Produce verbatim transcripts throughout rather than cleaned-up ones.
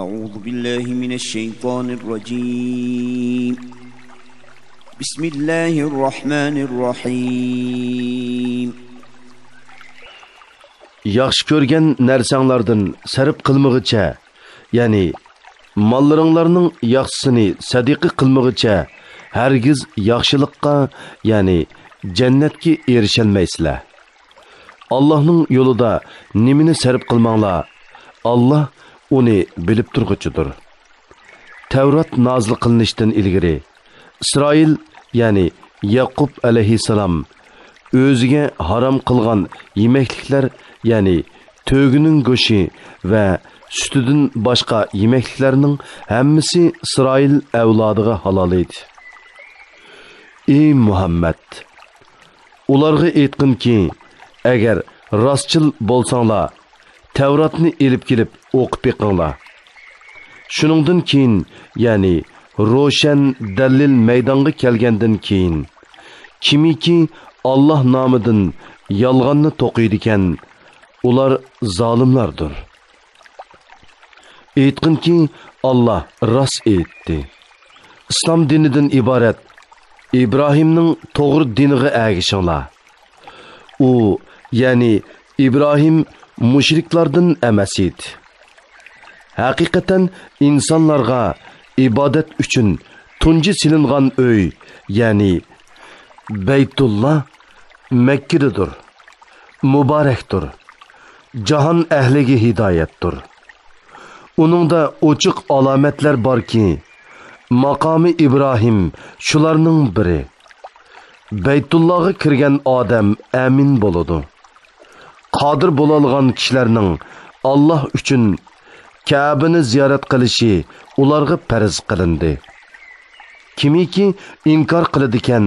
أعوذ بالله من الشيطان الرجيم. بسم الله الرحمن الرحيم. ياخشى كۆرگەن نەرسەڭلاردىن سەرپ قىلمىغۇچە، يەنى ماللىرىڭلارنىڭ ياخشىسىنى سەدىقە قىلمىغۇچە ھەرگىز ياخشىلىققا، يەنى جەننەتكە ئېرىشەلمەيسىلەر. ئاللاھنىڭ يولىدا نېمىنى سەرپ قىلماڭلار، ئاللاھ ئۇنى بىلىپ تۇرغۇچىدۇر. تەۋرات نازىل قىلىنىشتىن ئىلگىرى ئىسرائىل، يەنى يەقۇب ئەلەيھىسسالام ئۆزىگە ھارام قىلغان يېمەكلىكلەر، يەنى تۆگىنىڭ گۆشى ۋە سۈتىدىن باشقا يېمەكلىكلەرنىڭ ھەممىسى ئىسرائىل ئەۋلادىغا ھالال ئىدى. ئى مۇھەممەد! ئۇلارغا ئېيتقىنكى، ئەگەر راستچىل بولساڭلار، تەۋراتنى ئېلىپ كېلىپ ئوقۇپ بېقىڭلار. شۇنىڭدىن كېيىن، يەنى روشەن دەلىل مەيدانغا كەلگەندىن كېيىن، كىمكى ئاللاھ نامىدىن يالغاننى توقۇيدىكەن، ئۇلار زالىملاردۇر. ئېيتقىنكى، ئاللاھ راست ئېيتتى. ئىسلام دىنىدىن ئىبارەت ئىبراھىمنىڭ توغرا دىنىغا ئەگىشىڭلار. ئۇ، يەنى ئىبراھىم مۇشرىكلاردىن ئەمەس ئىدى. ھەقىقەتەن ئىنسانلارغا ئىبادەت ئۈچۈن تۇنجى سېلىنغان ئۆي، يەنى بەيتۇللا مەككىدىدۇر. مۇبارەكتۇر. جاھان ئەھلىگە ھىدايەتتۇر. ئۇنىڭدا ئوچۇق ئالامەتلەر باركى، ماقامى ئىبراھىم شۇلارنىڭ بىرى. بەيتۇللاغا كىرگەن ئادەم ئەمىن بولىدۇ. قادىر بولالىغان كىشىلەرنىڭ ئاللاھ ئۈچۈن كەبىنى زىيارەت قىلىشى ئۇلارغا پەرز قىلىندى. كىمكى ئىنكار قىلىدىكەن،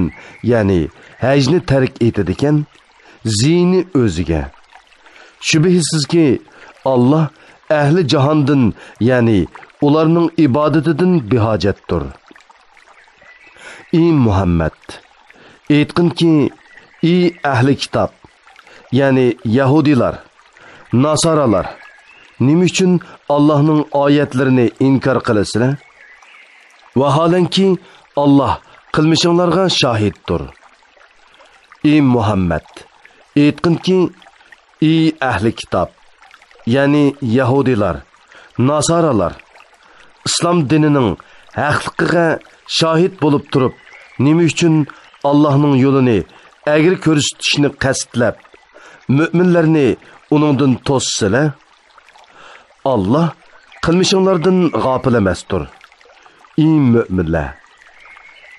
يەنى ھەجنى تەرك ئېتىدىكەن، زىيىنى ئۆزىگە. شۈبھىسىزكى، ئاللاھ ئەھلى جاھاندىن، يەنى ئۇلارنىڭ ئىبادىتىدىن بىھاجەتتۇر. ئى مۇھەممەد! ئېيتقىنكى، ئى ئەھلى كىتاب، يەنى يەھۇدىيلار، ناسارالار، نېمە ئۈچۈن ئاللاھنىڭ ئايەتلىرىنى ئىنكار قىلىسىلەر؟ ۋاھالەنكى، ئاللاھ قىلمىشىڭلارغا شاھىتتۇر. ئى مۇھەممەد! ئېيتقىنكى، ئى ئەھلى كىتاب، يەنى يەھۇدىيلار، ناسارالار، ئىسلام دىنىنىڭ ھەقلىقىغا شاھىت بولۇپ تۇرۇپ، نېمە ئۈچۈن ئاللاھنىڭ يولىنى ئەگرى كۆرسىتىشنى قەستلەپ، مۆمىنلەرنى ئۇنىڭدىن توسىسىلەر؟ ئاللاھ قىلمىشىڭلاردىن غاپىل ئەمەستۇر. ئى مۆمىنلەر!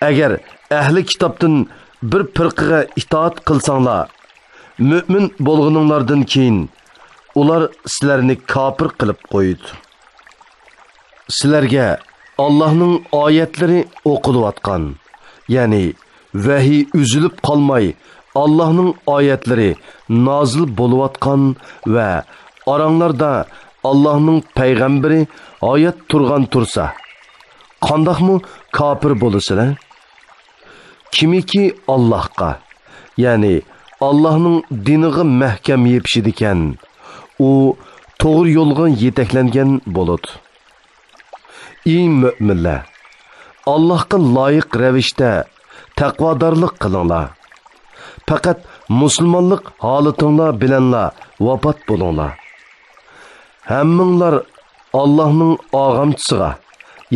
ئەگەر ئەھلى كىتابتىن بىر پىرقىگە ئىتائەت قىلساڭلار، مۆمىن بولغىنىڭلاردىن كېيىن، ئۇلار سىلەرنى كاپىر قىلىپ قويىدۇ. سىلەرگە ئاللاھنىڭ ئايەتلىرى ئوقۇلۇۋاتقان، يەنى ۋەھىي ئۈزۈلۈپ قالماي، ئاللاھنىڭ ئايەتلىرى نازىل بولۇۋاتقان ۋە ئاراڭلاردا ئاللاھنىڭ پەيغەمبىرى ھايات تۇرغان تۇرسا، قانداقمۇ كاپىر بولىسىلەر؟ كىمكى ئاللاھقا، يەنى ئاللاھنىڭ دىنىغا مەھكەم يېپىشىدىكەن، ئۇ توغرا يولغا يېتەكلەنگەن بولىدۇ. ئى مۆمىنلەر! ئاللاھقا لايىق رەۋىشتە تەقۋادارلىق قىلىڭلار. پەقەت مۇسۇلمانلىق ھالىتىڭلار بىلەنلا ۋاپات بولۇڭلار. ھەممىڭلار ئاللاھنىڭ ئاغامچىسىغا،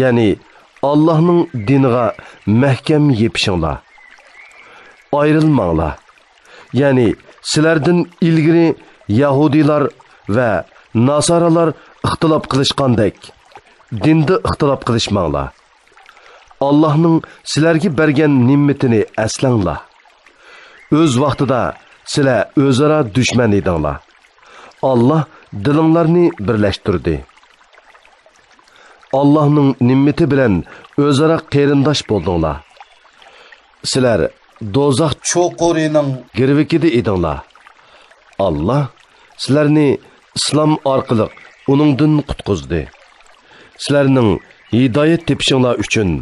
يەنى ئاللاھنىڭ دىنىغا مەھكەم يېپىشىڭلار. ئايرىلماڭلار. يەنى سىلەردىن ئىلگىرى يەھۇدىيلار ۋە ناسارالار ئىختىلاپ قىلىشقاندەك، دىندا ئىختىلاپ قىلىشماڭلار. ئاللاھنىڭ سىلەرگە بەرگەن نېمىتىنى ئەسلەڭلار. ئۆز ۋاقتىدا سىلەر ئۆزئارا دۈشمەن ئىدىڭلار. ئاللاھ دىلىڭلارنى بىرلەشتۈردى. ئاللاھنىڭ نېمىتى بىلەن ئۆزئارا قېرىنداش بولدۇڭلار. سىلەر دوزاخ چوقۇرىنىڭ گىرۋىكىدە ئىدىڭلار. ئاللاھ سىلەرنى ئىسلام ئارقىلىق ئۇنىڭدىن قۇتقۇزدى. سىلەرنىڭ ھىدايەت تېپىشىڭلار ئۈچۈن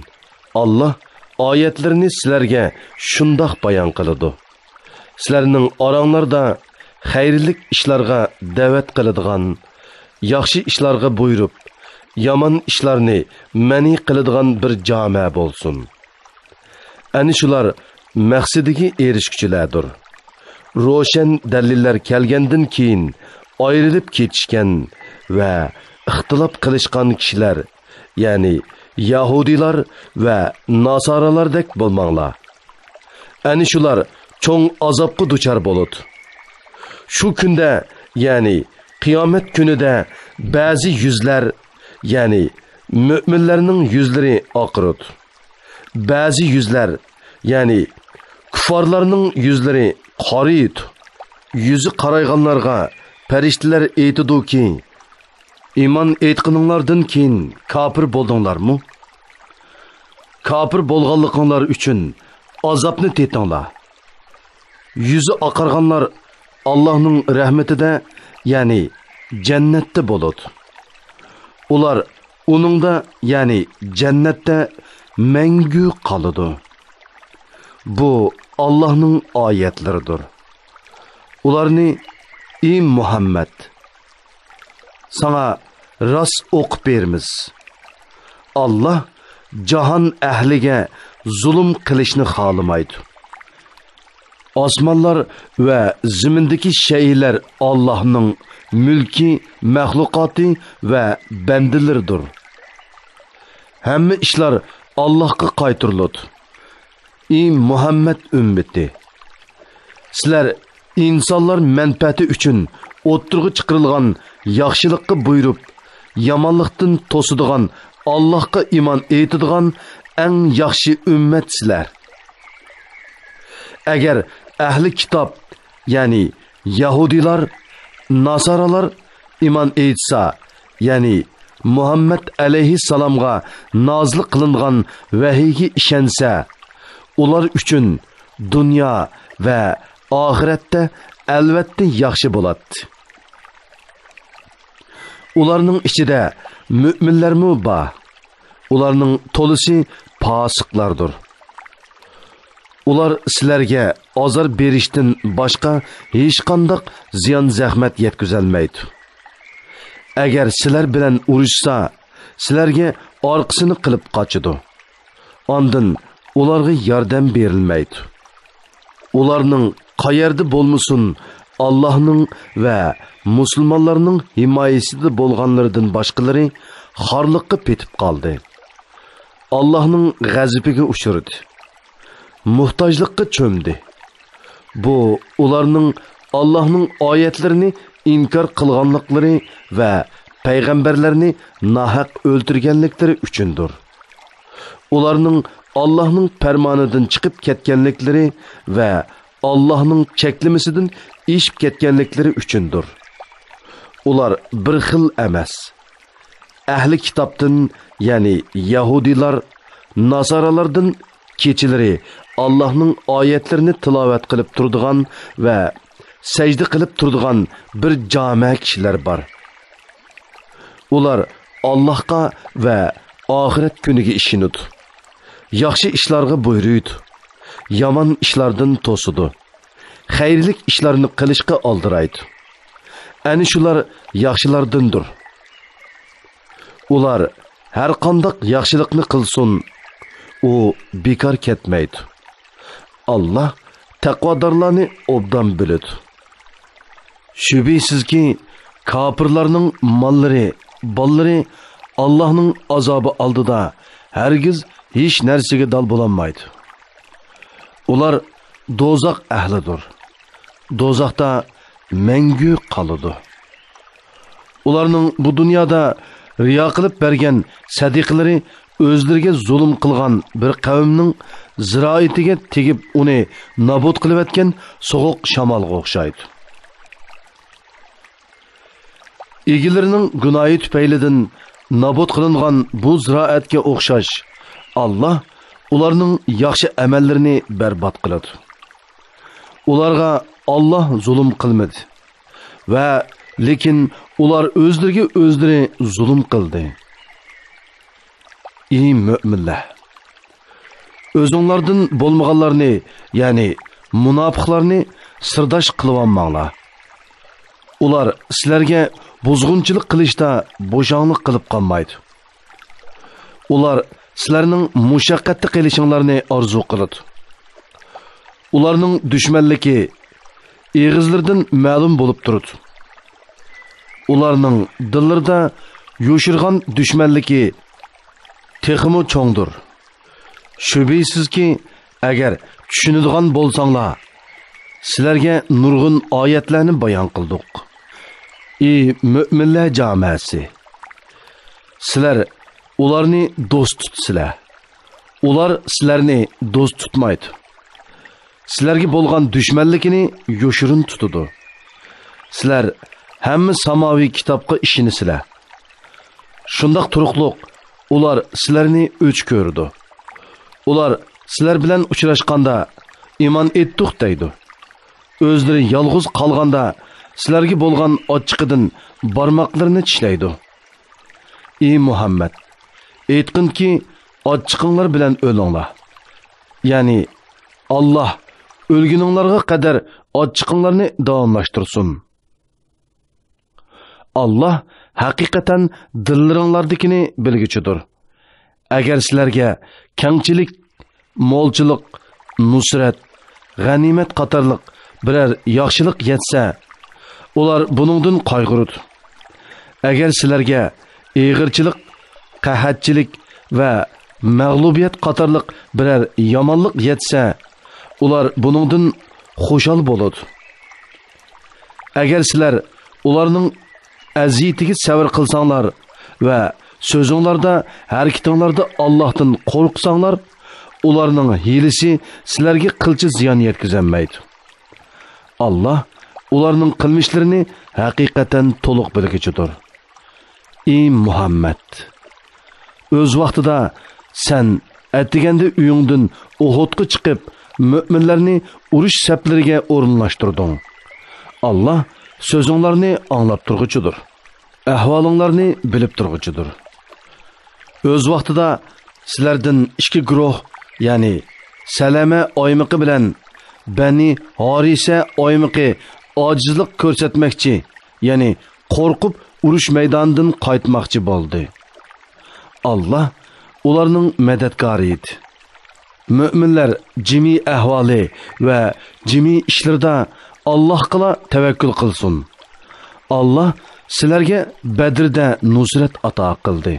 ئاللاھ ئايەتلىرىنى سىلەرگە شۇنداق بايان قىلىدۇ. سىلەرنىڭ ئاراڭلاردا خەيرلىك ئىشلارغا دەۋەت قىلىدىغان، ياخشى ئىشلارغا بۇيرۇپ، يامان ئىشلارنى مەنئى قىلىدىغان بىر جامە بولسۇن. ئەنە شۇلار مەقسىتىگە ئېرىشكۈچىلەردۇر. روشەن دەلىللەر كەلگەندىن كېيىن ئايرىلىپ كېتىشكەن ۋە ئىختىلاپ قىلىشقان كىشىلەر، يەنى يەھۇدىيلار ۋە ناسارالاردەك بولماڭلار. ئەنە شۇلار چوڭ ئازابقا دۇچار بولىدۇ. شۇ كۈندە، يەنى قىيامەت كۈنىدە بەزى يۈزلەر، يەنى مۆمىنلەرنىڭ يۈزلىرى ئاقىرىدۇ. بەزى يۈزلەر، يەنى كۇففارلارنىڭ يۈزلىرى قارىيىدۇ. يۈزى قارايغانلارغا پەرىشتىلەر ئېيتىدۇكى، ئىمان ئېيتقىنىڭلاردىن كېيىن كاپىر بولدۇڭلارمۇ؟ كاپىر بولغانلىقىڭلار ئۈچۈن ئازابنى تېتىڭلار. يۈزى ئاقارغانلار ئاللاھنىڭ رەھمىتىدە، يەنى جەننەتتە بولىدۇ. ئۇلار ئۇنىڭدا، يەنى جەننەتتە مەڭگۈ قالىدۇ. بۇ ئاللاھنىڭ ئايەتلىرىدۇر. ئۇلارنى، ئى مۇھەممەد، ساڭا راست ئوقۇپ بېرىمىز. ئاللاھ جاھان ئەھلىگە زۇلۇم قىلىشنى خالىمايدۇ. ئاسمانلار ۋە زېمىندىكى شەيئىلەر ئاللاھنىڭ مۈلكى، مەخلۇقاتى ۋە بەندىلىرىدۇر. ھەممە ئىشلار ئاللاھقا قايتۇرۇلىدۇ. ئى مۇھەممەد ئۈممىتى! سىلەر ئىنسانلار مەنپەئەتى ئۈچۈن ئوتتۇرىغا چىقىرىلغان ياخشىلىققا بۇيرۇپ، يامانلىقتىن توسىدىغان، ئاللاھقا ئىمان ئېيتىدىغان ئەڭ ياخشى ئۈممەت سىلەر. ئەگەر ئەھلى كىتاب، يەنى يەھۇدىيلار، ناسارالار ئىمان ئېيتسا، يەنى مۇھەممەد ئەلەيھىسسالامغا نازىل قىلىنغان ۋەھىيگە ئىشەنسە، ئۇلار ئۈچۈن دۇنيا ۋە ئاخىرەتتە ئەلۋەتتە ياخشى بولاتتى. ئۇلارنىڭ ئىچىدە مۆمىنلەرمۇ بار. ئۇلارنىڭ تولىسى پاسىقلاردۇر. ئۇلار سىلەرگە ئازار بېرىشتىن باشقا ھېچقانداق زىيان-زەخمەت يەتكۈزەلمەيدۇ. ئەگەر سىلەر بىلەن ئۇرۇشسا، سىلەرگە ئارقىسىنى قىلىپ قاچىدۇ. ئاندىن ئۇلارغا ياردەم بېرىلمەيدۇ. ئۇلارنىڭ قەيەردە بولمىسۇن، ئاللاھنىڭ ۋە مۇسۇلمانلارنىڭ ھىمايىسىدە بولغانلىرىدىن باشقىلىرى خارلىققا پېتىپ قالدى. ئاللاھنىڭ غەزىپىگە ئۇچرىدى. موھتاجلىققا چۆمدى. بۇ ئۇلارنىڭ ئاللاھنىڭ ئايەتلىرىنى ئىنكار قىلغانلىقلىرى ۋە پەيغەمبەرلەرنى ناھەق ئۆلتۈرگەنلىكلىرى ئۈچۈندۇر. ئۇلارنىڭ ئاللاھنىڭ پەرمانىدىن چىقىپ كەتكەنلىكلىرى ۋە ئاللاھنىڭ چەكلىمىسىدىن ئېشىپ كەتكەنلىكلىرى ئۈچۈندۇر. ئۇلار بىر خىل ئەمەس. ئەھلى كىتابتىن، يەنى يەھۇدىيلار، ناسارالاردىن كېچىلىرى ئاللاھنىڭ ئايەتلىرىنى تىلاۋەت قىلىپ تۇرىدىغان ۋە سەجدە قىلىپ تۇرىدىغان بىر جامە كىشىلەر بار. ئۇلار ئاللاھقا ۋە ئاخىرەت كۈنىگە ئىشىنىدۇ. ياخشى ئىشلارغا بۇيرۇيدۇ. يامان ئىشلاردىن توسىدۇ. خەيرلىك ئىشلارنى قىلىشقا ئالدىرايدۇ. ئەنە شۇلار ياخشىلاردىندۇر. ئۇلار ھەر قانداق ياخشىلىقنى قىلسۇن، ئۇ بىكار كەتمەيدۇ. ئاللاھ تەقۋادارلارنى ئوبدان بىلىدۇ. شۈبھىسىزكى، كاپىرلارنىڭ ماللىرى، بالىلىرى ئاللاھنىڭ ئازابى ئالدىدا ھەرگىز ھېچ نەرسىگە دال بولالمايدۇ. ئۇلار دوزاخ ئەھلىدۇر. دوزاختا مەڭگۈ قالىدۇ. ئۇلارنىڭ بۇ دۇنيادا رىيا قىلىپ بەرگەن سەدىقىلىرى ئۆزلىرىگە زۇلۇم قىلغان بىر قەۋمنىڭ زىرائىتىگە تېگىپ، ئۇنى نابۇت قىلىۋەتكەن سوغۇق شامالغا ئوخشايدۇ. ئىگىلىرىنىڭ گۇناھى تۈپەيلىدىن نابۇت قىلىنغان بۇ زىرائەتكە ئوخشاش، ئاللاھ ئۇلارنىڭ ياخشى ئەمەللىرىنى بەربات قىلىدۇ. ئۇلارغا ئاللاھ زۇلۇم قىلمىدى ۋە لېكىن ئۇلار ئۆزلىرىگە ئۆزلىرى زۇلۇم قىلدى. ئى مۆمىنلەر! ئۆزۈڭلاردىن بولمىغانلارنى، يەنى مۇناپىقلارنى سىرداش قىلىۋالماڭلار. ئۇلار سىلەرگە بۇزغۇنچىلىق قىلىشتا بوشاڭلىق قىلىپ قالمايدۇ. ئۇلار سىلەرنىڭ مۇشەققەتتە قېلىشىڭلارنى ئارزۇ قىلىدۇ. ئۇلارنىڭ دۈشمەنلىكى ئېغىزلىرىدىن مەلۇم بولۇپ تۇرىدۇ. ئۇلارنىڭ دىللىرىدا يوشۇرغان دۈشمەنلىكى تېخىمۇ چوڭدۇر. شۈبھىسىزكى، ئەگەر چۈشىنىدىغان بولساڭلار، سىلەرگە نۇرغۇن ئايەتلەرنى بايان قىلدۇق. ئى مۆمىنلەر جامەسى! سىلەر ئۇلارنى دوست تۇتىسىلەر. ئۇلار سىلەرنى دوست تۇتمايدۇ. سىلەرگە بولغان دۈشمەنلىكىنى يوشۇرۇن تۇتىدۇ. سىلەر ھەممە ساماۋى كىتابقا ئىشىنىسىلەر. شۇنداق تۇرۇقلۇق ئۇلار سىلەرنى ئۆچ كۆرىدۇ. ئۇلار سىلەر بىلەن ئۇچراشقاندا، «ئىمان ئېيتتۇق» دەيدۇ. ئۆزلىرى يالغۇز قالغاندا سىلەرگە بولغان ئاچچىقىدىن بارماقلىرىنى چىشلەيدۇ. ئى مۇھەممەد! ئېيتقىنكى، ئاچچىقىڭلار بىلەن ئۆلۈڭلار. يەنى ئاللاھ ئۆلگىنىڭلارغا قەدەر ئاچچىقىڭلارنى داۋاملاشتۇرسۇن. ئاللاھ ھەقىقەتەن دىللىرىڭلاردىكىنى بىلگۈچىدۇر. ئەگەر سىلەرگە كەڭچىلىك، مولچىلىق، نۇسرەت، غەنىيمەت قاتارلىق بىرەر ياخشىلىق يەتسە، ئۇلار بۇنىڭدىن قايغۇرىدۇ. ئەگەر سىلەرگە ئېغىرچىلىق، قەھەتچىلىك ۋە مەغلۇبىيەت قاتارلىق بىرەر يامانلىق يەتسە، ئۇلار بۇنىڭدىن خۇشال بولىدۇ. ئەگەر سىلەر ئۇلارنىڭ ئەزىيىتىگە سەۋر قىلساڭلار ۋە سۆزۈڭلاردا، ھەرىكىتىڭلاردا ئاللاھتىن قورقساڭلار، ئۇلارنىڭ ھىيلىسى سىلەرگە قىلچە زىيان يەتكۈزەلمەيدۇ. ئاللاھ ئۇلارنىڭ قىلمىشلىرىنى ھەقىقەتەن تولۇق بىلگۈچىدۇر. ئى مۇھەممەد! ئۆز ۋاقتىدا سەن ئەتىگەندە ئۆيۈڭدىن ئۇھۇدقا چىقىپ، مۆمىنلەرنى ئۇرۇش سەپلىرىگە ئورۇنلاشتۇردۇڭ. ئاللاھ سۆزۈڭلارنى ئاڭلاپ تۇرغۇچىدۇر. ئەھۋالىڭلارنى بىلىپ تۇرغۇچىدۇر. ئۆز ۋاقتىدا سىلەردىن ئىككى گۇرۇھ، يەنى سەلەمە ئايمىقى بىلەن بەنى ھارىسە ئايمىقى ئاجىزلىق كۆرسەتمەكچى، يەنى قورقۇپ ئۇرۇش مەيدانىدىن قايتماقچى بولدى. ئاللاھ ئۇلارنىڭ مەدەتكارى ئىدى. مۆمىنلەر جىمى ئەھۋالى ۋە جىمى ئىشلىرىدا ئاللاھقىلا تەۋەككۈل قىلسۇن. ئاللاھ سىلەرگە بەدرىدە نۇسرەت ئاتا قىلدى.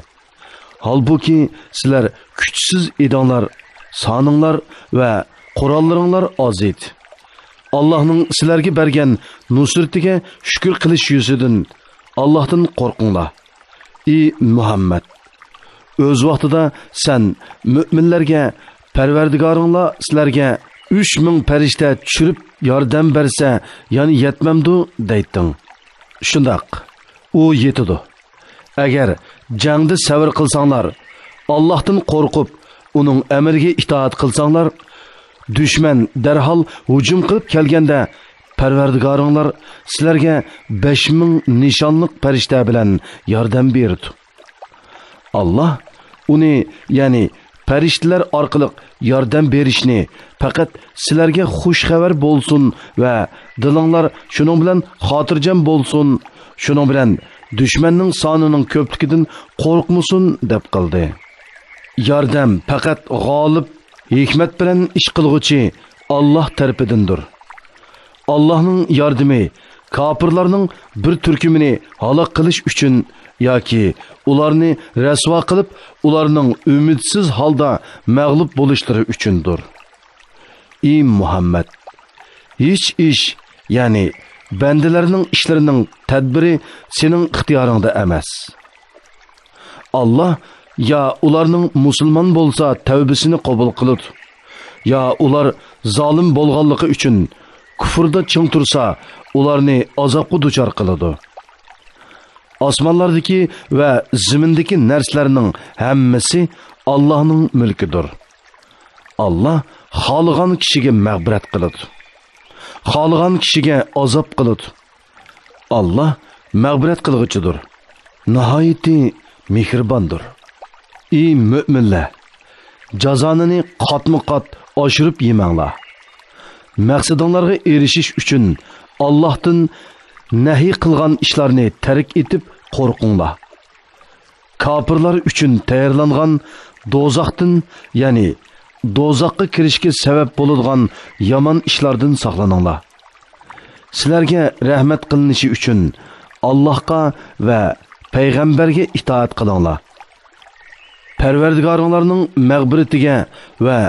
ھالبۇكى، سىلەر كۈچسىز ئىدىڭلار، سانىڭلار ۋە قوراللىرىڭلار ئاز ئىدى. ئاللاھنىڭ سىلەرگە بەرگەن نۇسرىتىگە شۈكۈر قىلىش يۈزىدىن ئاللاھتىن قورقۇڭلار. ئى مۇھەممەد! ئۆز ۋاقتىدا سەن مۆمىنلەرگە، «پەرۋەردىگارىڭلار سىلەرگە ئۈچ مىڭ پەرىشتە چۈشۈرۈپ ياردەم بەرسە، يەنە يەتمەمدۇ؟» دەيتتىڭ. شۇنداق، ئۇ يېتىدۇ. ئەگەر جەڭدە سەۋر قىلساڭلار، ئاللاھتىن قورقۇپ، ئۇنىڭ ئەمرىگە ئىتائەت قىلساڭلار، دۈشمەن دەرھال ھۇجۇم قىلىپ كەلگەندە، پەرۋەردىگارىڭلار سىلەرگە بەش مىڭ نىشانلىق پەرىشتە بىلەن ياردەم بېرىدۇ. ئاللاھ ئۇنى، يەنى پەرىشتىلەر ئارقىلىق ياردەم بېرىشنى پەقەت سىلەرگە خۇش خەۋەر بولسۇن ۋە دىلىڭلار شۇنىڭ بىلەن خاتىرجەم بولسۇن، شۇنىڭ بىلەن دۈشمەننىڭ سانىنىڭ كۆپلۈكىدىن قورقمىسۇن، دەپ قىلدى. ياردەم پەقەت غالىب، ھېكمەت بىلەن ئىش قىلغۇچى ئاللاھ تەرىپىدىندۇر. ئاللاھنىڭ ياردىمى كاپىرلارنىڭ بىر تۈركۈمىنى ھالاك قىلىش ئۈچۈن ياكى ئۇلارنى رەسۋا قىلىپ، ئۇلارنىڭ ئۈمىدسىز ھالدا مەغلۇپ بولۇشلىرى ئۈچۈندۇر. ئى مۇھەممەد! ھېچ ئىش، يەنى بەندىلەرنىڭ ئىشلىرىنىڭ تەدبىرى سېنىڭ ئىختىيارىڭدا ئەمەس. ئاللاھ يا ئۇلارنىڭ مۇسۇلمان بولسا تەۋبىسىنى قوبۇل قىلىدۇ، يا ئۇلار زالىم بولغانلىقى ئۈچۈن كۇفردا چىڭ تۇرسا ئۇلارنى ئازابقا دۇچار قىلىدۇ. ئاسمانلاردىكى ۋە زېمىندىكى نەرسىلەرنىڭ ھەممىسى ئاللاھنىڭ مۈلكىدۇر. ئاللاھ خالىغان كىشىگە مەغپىرەت قىلىدۇ. خالىغان كىشىگە ئازاب قىلىدۇ. ئاللاھ مەغپىرەت قىلغۇچىدۇر، ناھايىتى مېھرىباندۇر. ئى مۆمىنلەر! جازانىنى قاتمۇ قات ئاشۇرۇپ يېمەڭلار. مەقسىتىڭلارغا ئېرىشىش ئۈچۈن ئاللاھتىن نەھى قىلغان ئىشلارنى تەرك ئېتىپ قورقۇڭلار. كاپىرلار ئۈچۈن تەييارلانغان دوزاختىن، يەنى دوزاخقا كىرىشكە سەۋەب بولىدىغان يامان ئىشلاردىن ساقلىنىڭلار. سىلەرگە رەھمەت قىلىنىشى ئۈچۈن ئاللاھقا ۋە پەيغەمبەرگە ئىتائەت قىلىڭلار. پەرۋەردىگارىڭلارنىڭ مەغپىرىتىگە ۋە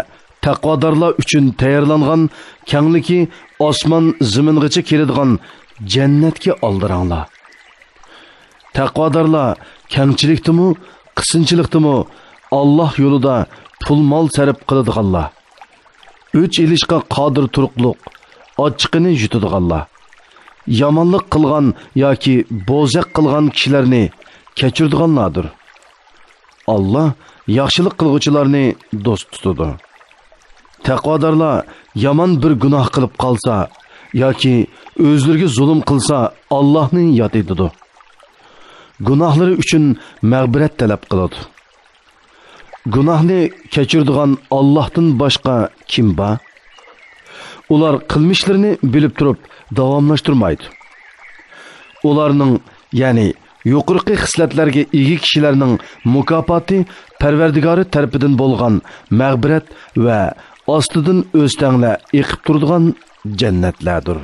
تەقۋادارلار ئۈچۈن تەييارلانغان كەڭلىكى ئاسمان زېمىنغىچە كېلىدىغان جەننەتكە ئالدىراڭلار. تەقۋادارلار كەڭچىلىكتىمۇ، قىسىنچىلىقتىمۇ ئاللاھ يولىدا پۇل-مال سەرپ قىلىدىغانلار، ئۆچ ئېلىشقا قادىر تۇرۇقلۇق، ئاچچىقىنى يۇتىدىغانلار، يامانلىق قىلغان ياكى بوزەك قىلغان كىشىلەرنى كەچۈرىدىغانلاردۇر. ئاللاھ ياخشىلىق قىلغۇچىلارنى دوست تۇتىدۇ. تەقۋادارلار يامان بىر گۇناھ قىلىپ قالسا ياكى ئۆزلىرىگە زۇلۇم قىلسا، ئاللاھنى ياد ئېتىدۇ. گۇناھلىرى ئۈچۈن مەغپىرەت تەلەپ قىلىدۇ. گۇناھنى كەچۈرىدىغان ئاللاھتىن باشقا كىم بار؟ ئۇلار قىلمىشلىرىنى بىلىپ تۇرۇپ داۋاملاشتۇرمايدۇ. ئۇلارنىڭ، يەنى يۇقىرىقى خىسلەتلەرگە ئىگە كىشىلەرنىڭ مۇكاپاتى پەرۋەردىگارى تەرىپىدىن بولغان مەغپىرەت ۋە ئاستىدىن ئۆستەڭلەر ئېقىپ تۇرىدىغان جەننەتلەردۇر.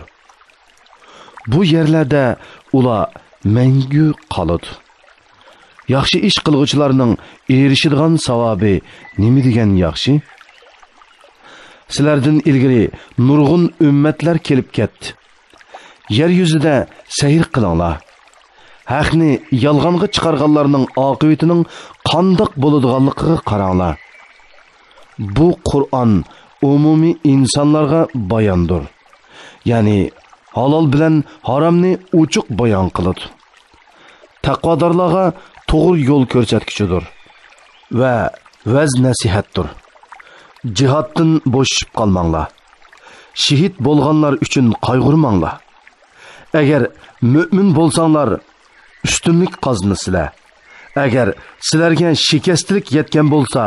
بۇ يەرلەردە ئۇلار مەڭگۈ قالىدۇ. ياخشى ئىش قىلغۇچىلارنىڭ ئېرىشىدىغان ساۋابى نېمە دېگەن ياخشى! سىلەردىن ئىلگىرى نۇرغۇن ئۈممەتلەر كېلىپ كەتتى. يەر يۈزىدە سەير قىلىڭلار. ھەقنى يالغانغا چىقارغانلارنىڭ ئاقىۋىتىنىڭ قانداق بولىدىغانلىقىغا قاراڭلار. بۇ قۇرئان ئومۇمىي ئىنسانلارغا باياندۇر. يەنى ھالال بىلەن ھارامنى ئوچۇق بايان قىلىدۇ. تەقۋادارلارغا توغرا يول كۆرسەتكۈچىدۇر ۋە ۋەز-نەسىھەتتۇر. جىھادتىن بوشىشىپ قالماڭلار. شېھىت بولغانلار ئۈچۈن قايغۇرماڭلار. ئەگەر مۆمىن بولساڭلار، ئۈستۈنلۈك قازىنىسىلەر. ئەگەر سىلەرگە شىكەستىلىك يەتكەن بولسا،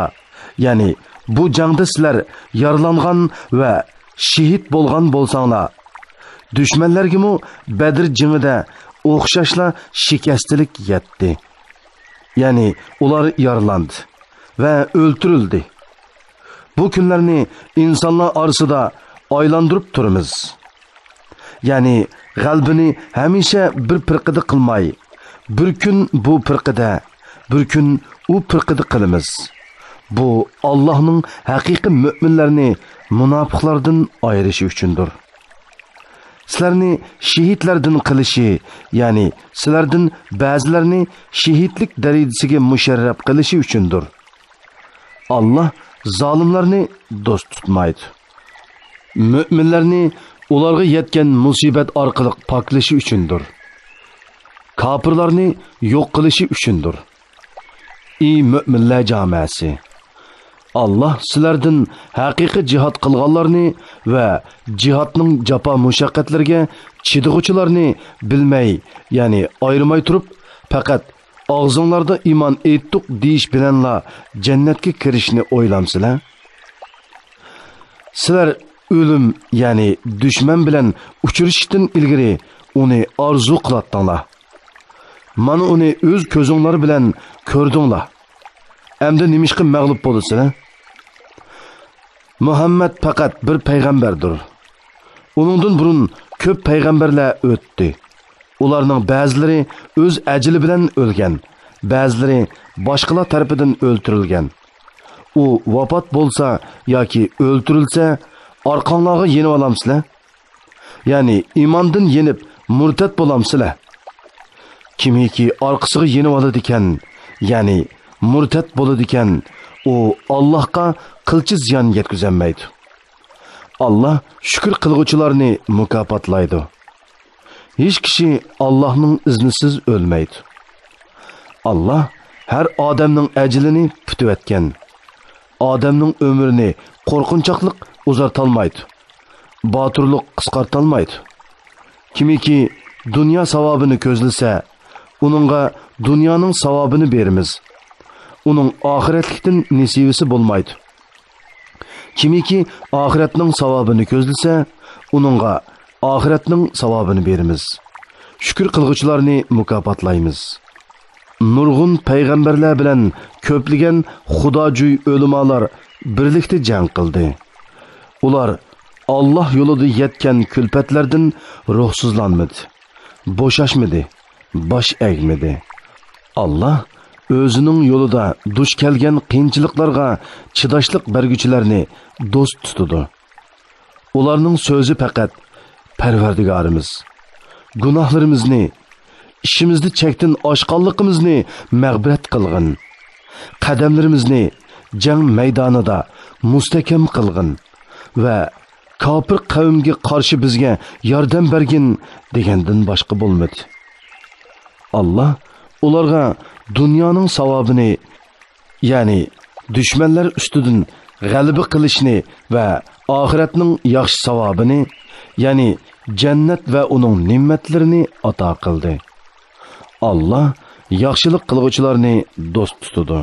يەنى بۇ جەڭدە سىلەر يارىلانغان ۋە شېھىت بولغان بولساڭلار، دۈشمەنلەرگىمۇ بەدر جېڭىدە ئوخشاشلا شىكەستىلىك يەتتى. يەنى ئۇلار يارىلاندى ۋە ئۆلتۈرۈلدى. بۇ كۈنلەرنى ئىنسانلار ئارىسىدا ئايلاندۇرۇپ تۇرىمىز. يەنى غەلىبىنى ھەمىشە بىر پىرقىدە قىلماي، بىر كۈن بۇ پىرقىدە، بىر كۈن ئۇ پىرقىدە قىلىمىز. بۇ ئاللاھنىڭ ھەقىقىي مۆمىنلەرنى مۇناپىقلاردىن ئايرىشى ئۈچۈندۇر. سىلەرنى شېھىتلەردىن قىلىشى، يەنى سىلەردىن بەزىلەرنى شېھىتلىك دەرىجىسىگە مۇشەررەپ قىلىشى ئۈچۈندۇر. ئاللاھ زالىملارنى دوست تۇتمايدۇ. مۆمىنلەرنى ئۇلارغا يەتكەن مۇسىبەت ئارقىلىق پاكلىشى ئۈچۈندۇر. كاپىرلارنى يوق قىلىشى ئۈچۈندۇر. ئى مۆمىنلەر جامەسى! ئاللاھ سىلەردىن ھەقىقىي جىھاد قىلغانلارنى ۋە جىھادنىڭ جاپا-مۇشەققەتلىرىگە چىدىغۇچىلارنى بىلمەي، يەنى ئايرىماي تۇرۇپ، پەقەت ئاغزىڭلاردا ئىمان ئېيتتۇق دېيىش بىلەنلا جەننەتكە كىرىشنى ئويلامسىلەر؟ سىلەر ئۆلۈم، يەنى دۈشمەن بىلەن ئۇچرىشىشتىن ئىلگىرى ئۇنى ئارزۇ قىلاتتىڭلار. مانا ئۇنى ئۆز كۆزۈڭلار بىلەن كۆردۈڭلار. ئەمدى نېمىشقا مەغلۇپ بولىسىلەر؟ مۇھەممەد پەقەت بىر پەيغەمبەردۇر. ئۇنىڭدىن بۇرۇن كۆپ پەيغەمبەرلەر ئۆتتى. ئۇلارنىڭ بەزىلىرى ئۆز ئەجىلى بىلەن ئۆلگەن، بەزىلىرى باشقىلار تەرىپىدىن ئۆلتۈرۈلگەن. ئۇ ۋاپات بولسا ياكى ئۆلتۈرۈلسە، ئارقاڭلارغا يېنىۋالامسىلەر؟ يەنى ئىماندىن يېنىپ، مۇرتەت بولامسىلەر؟ كىمكى ئارقىسىغا يېنىۋالىدىكەن، يەنى مۇرتەت بولىدىكەن، ئۇ ئاللاھقا قىلچە زىيان يەتكۈزەلمەيدۇ. ئاللاھ شۈكۈر قىلغۇچىلارنى مۇكاپاتلايدۇ. ھېچ كىشى ئاللاھنىڭ ئىزنىسىز ئۆلمەيدۇ. ئاللاھ ھەر ئادەمنىڭ ئەجىلىنى پۈتۈۋەتكەن. ئادەمنىڭ ئۆمرىنى قورقۇنچاقلىق ئۇزارتالمايدۇ. باتۇرلۇق قىسقارتالمايدۇ. كىمكى دۇنيا ساۋابىنى كۆزلىسە، ئۇنىڭغا دۇنيانىڭ ساۋابىنى بېرىمىز. ئۇنىڭ ئاخىرەتلىكتىن نېسىۋىسى بولمايدۇ. كىمكى ئاخىرەتنىڭ ساۋابىنى كۆزلىسە، ئۇنىڭغا ئاخىرەتنىڭ ساۋابىنى بېرىمىز. شۈكۈر قىلغۇچىلارنى مۇكاپاتلايمىز. نۇرغۇن پەيغەمبەرلەر بىلەن كۆپلىگەن خۇداجۈي ئۆلىمالار بىرلىكتە جەڭ قىلدى. ئۇلار ئاللاھ يولىدا يەتكەن كۈلپەتلەردىن روھسىزلانمىدى، بوشاشمىدى، باش ئەگمىدى. ئاللاھ ئۆزىنىڭ يولىدا دۇچ كەلگەن قىيىنچىلىقلارغا چىداشلىق بەرگۈچىلەرنى دوست تۇتىدۇ. ئۇلارنىڭ سۆزى پەقەت، پەرۋەردىگارىمىز، گۇناھلىرىمىزنى، ئىشىمىزدە چەكتىن ئاشقانلىقىمىزنى مەغپىرەت قىلغىن. قەدەملىرىمىزنى جەڭ مەيدانىدا مۇستەھكەم قىلغىن ۋە كاپىر قەۋمگە قارشى بىزگە ياردەم بەرگىن دېگەندىن باشقا بولمىدى. ئاللاھ ئۇلارغا دۇنيانىڭ ساۋابىنى، يەنى دۈشمەنلەر ئۈستىدىن غەلىبە قىلىشنى ۋە ئاخىرەتنىڭ ياخشى ساۋابىنى، يەنى جەننەت ۋە ئۇنىڭ نېمەتلىرىنى ئاتا قىلدى. ئاللاھ ياخشىلىق قىلغۇچىلارنى دوست تۇتىدۇ.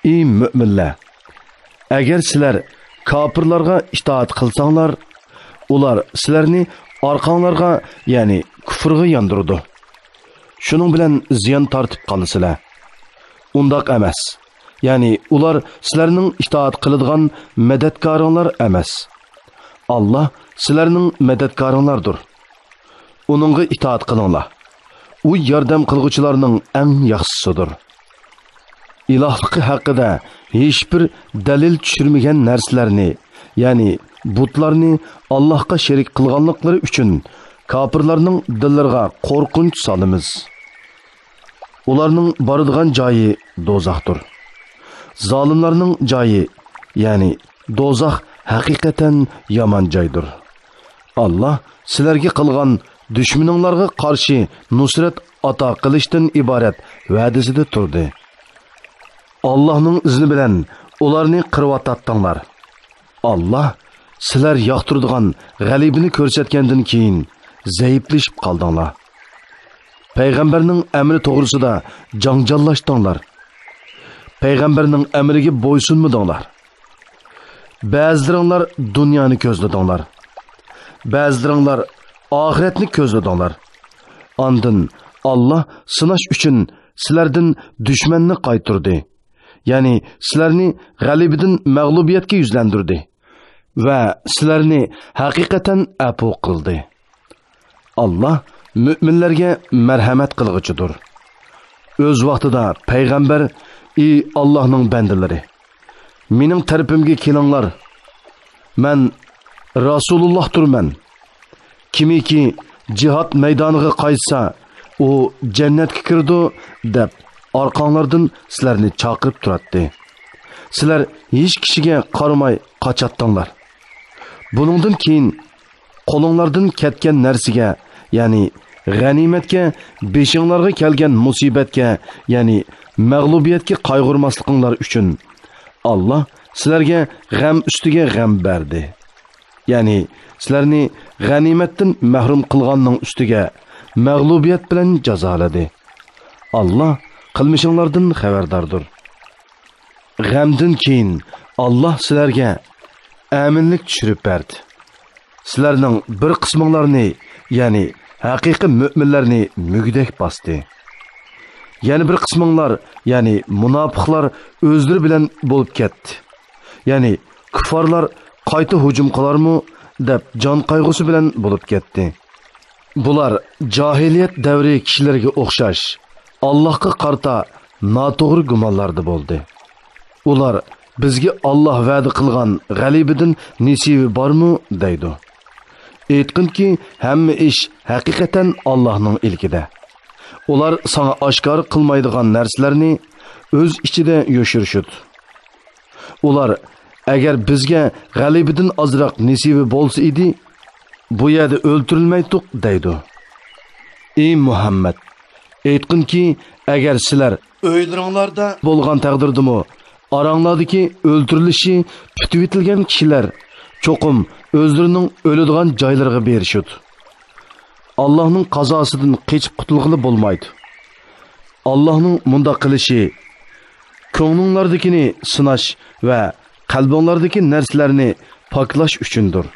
ئى مۆمىنلەر! ئەگەر سىلەر كاپىرلارغا ئىتائەت قىلساڭلار، ئۇلار سىلەرنى ئارقاڭلارغا، يەنى كۇفرغا ياندۇرىدۇ. شۇنىڭ بىلەن زىيان تارتىپ قالىسىلەر. ئۇنداق ئەمەس. يەنى ئۇلار سىلەرنىڭ ئىتائەت قىلىدىغان مەدەتكارىڭلار ئەمەس. ئاللاھ سىلەرنىڭ مەدەتكارىڭلاردۇر. ئۇنىڭغا ئىتائەت قىلىڭلار. ئۇ ياردەم قىلغۇچىلارنىڭ ئەڭ ياخشىسىدۇر. ئىلاھلىقى ھەققىدە ھېچبىر دەلىل چۈشۈرمىگەن نەرسىلەرنى، يەنى بۇتلارنى ئاللاھقا شېرىك قىلغانلىقلىرى ئۈچۈن كاپىرلارنىڭ دىللىرىغا قورقۇنچ سالىمىز. ئۇلارنىڭ بارىدىغان جايى دوزاختۇر. زالىملارنىڭ جايى، يەنى دوزاخ ھەقىقەتەن يامان جايدۇر. ئاللاھ سىلەرگە قىلغان دۈشمىنىڭلارغا قارشى نۇسرەت ئاتا قىلىشتىن ئىبارەت ۋەدىسىدە تۇردى. ئاللاھنىڭ ئىزنى بىلەن ئۇلارنى قىرىۋاتاتتىڭلار. ئاللاھ سىلەر ياقتۇرىدىغان غەلىبىنى كۆرسەتكەندىن كېيىن زەئىپلىشىپ قالدىڭلار. پەيغەمبەرنىڭ ئەمرى توغرىسىدا جاڭجاللاشتىڭلار. پەيغەمبەرنىڭ ئەمرىگە بويسۇنمىدىڭلار. بەزىلىرىڭلار دۇنيانى كۆزلىدىڭلار. بەزىلىرىڭلار ئاخىرەتنى كۆزلىدىڭلار. ئاندىن ئاللاھ سىناش ئۈچۈن سىلەردىن دۈشمەننى قايتۇردى. يەنى سىلەرنى غەلىبىدىن مەغلۇبىيەتكە يۈزلەندۈردى ۋە سىلەرنى ھەقىقەتەن ئەپۇ قىلدى. ئاللاھ مۆمىنلەرگە مەرھەمەت قىلغۇچىدۇر. ئۆز ۋاقتىدا پەيغەمبەر: «ئى ئاللاھنىڭ بەندىلىرى، مېنىڭ تەرىپىمگە كېلىڭلار، مەن رەسۇلۇللاھتۇرمەن. كىمكى جىھاد مەيدانىغا قايتسا، ئۇ جەننەتكە كىرىدۇ» دەپ، ئارقاڭلاردىن سىلەرنى چاقىرىپ تۇراتتى. سىلەر ھېچ كىشىگە قارىماي قاچاتتىڭلار. بۇنىڭدىن كېيىن قولۇڭلاردىن كەتكەن نەرسىگە، يەنى غەنىيمەتكە، بېشىڭلارغا كەلگەن مۇسىبەتكە، يەنى مەغلۇبىيەتكە قايغۇرماسلىقىڭلار ئۈچۈن، ئاللاھ سىلەرگە غەم ئۈستىگە غەم بەردى. يەنى سىلەرنى غەنىيمەتتىن مەھرۇم قىلغاننىڭ ئۈستىگە مەغلۇبىيەت بىلەن جازالىدى. ئاللاھ قىلمىشىڭلاردىن خەۋەرداردۇر. غەمدىن كېيىن ئاللاھ سىلەرگە ئەمىنلىك چۈشۈرۈپ بەردى. سىلەرنىڭ بىر قىسمىڭلارنى، يەنى ھەقىقىي مۆمىنلەرنى مۈگدەك باستى. يەنە بىر قىسمىڭلار، يەنى مۇناپىقلار ئۆزلىرى بىلەن بولۇپ كەتتى. يەنى كۇففارلار قايتا ھۇجۇم قىلارمۇ دەپ جان قايغۇسى بىلەن بولۇپ كەتتى. بۇلار جاھىلىيەت دەۋرى كىشىلىرىگە ئوخشاش، ئاللاھقا قارىتا ناتوغرا گۇمانلاردا بولدى. ئۇلار: «بىزگە ئاللاھ ۋەدە قىلغان غەلىبىدىن نېسىۋى بارمۇ؟» دەيدۇ. ئېيتقىنكى، ھەممە ئىش ھەقىقەتەن ئاللاھنىڭ ئىلكىدە. ئۇلار ساڭا ئاشكارا قىلمايدىغان نەرسىلەرنى ئۆز ئىچىدە يوشۇرۇشىدۇ. ئۇلار: «ئەگەر بىزگە غەلىبىدىن ئازراق نېسىۋى بولسا ئىدى، بۇ يەردە ئۆلتۈرۈلمەيتتۇق» دەيدۇ. ئى مۇھەممەد، ئېيتقىنكى، ئەگەر سىلەر ئۆيلىرىڭلاردا بولغان تەقدىردىمۇ، ئاراڭلاردىكى ئۆلتۈرۈلۈشى پۈتۈۋېتىلگەن كىشىلەر چوقۇم ئۆزلىرىنىڭ ئۆلىدىغان جايلىرىغا بېرىشىدۇ. ئاللاھنىڭ قازاسىدىن قېچىپ قۇتۇلغىلى بولمايدۇ. ئاللاھنىڭ مۇنداق قىلىشى كۆڭلۈڭلاردىكىنى سىناش ۋە قەلبىڭلاردىكى نەرسىلەرنى پاكلاش ئۈچۈندۇر.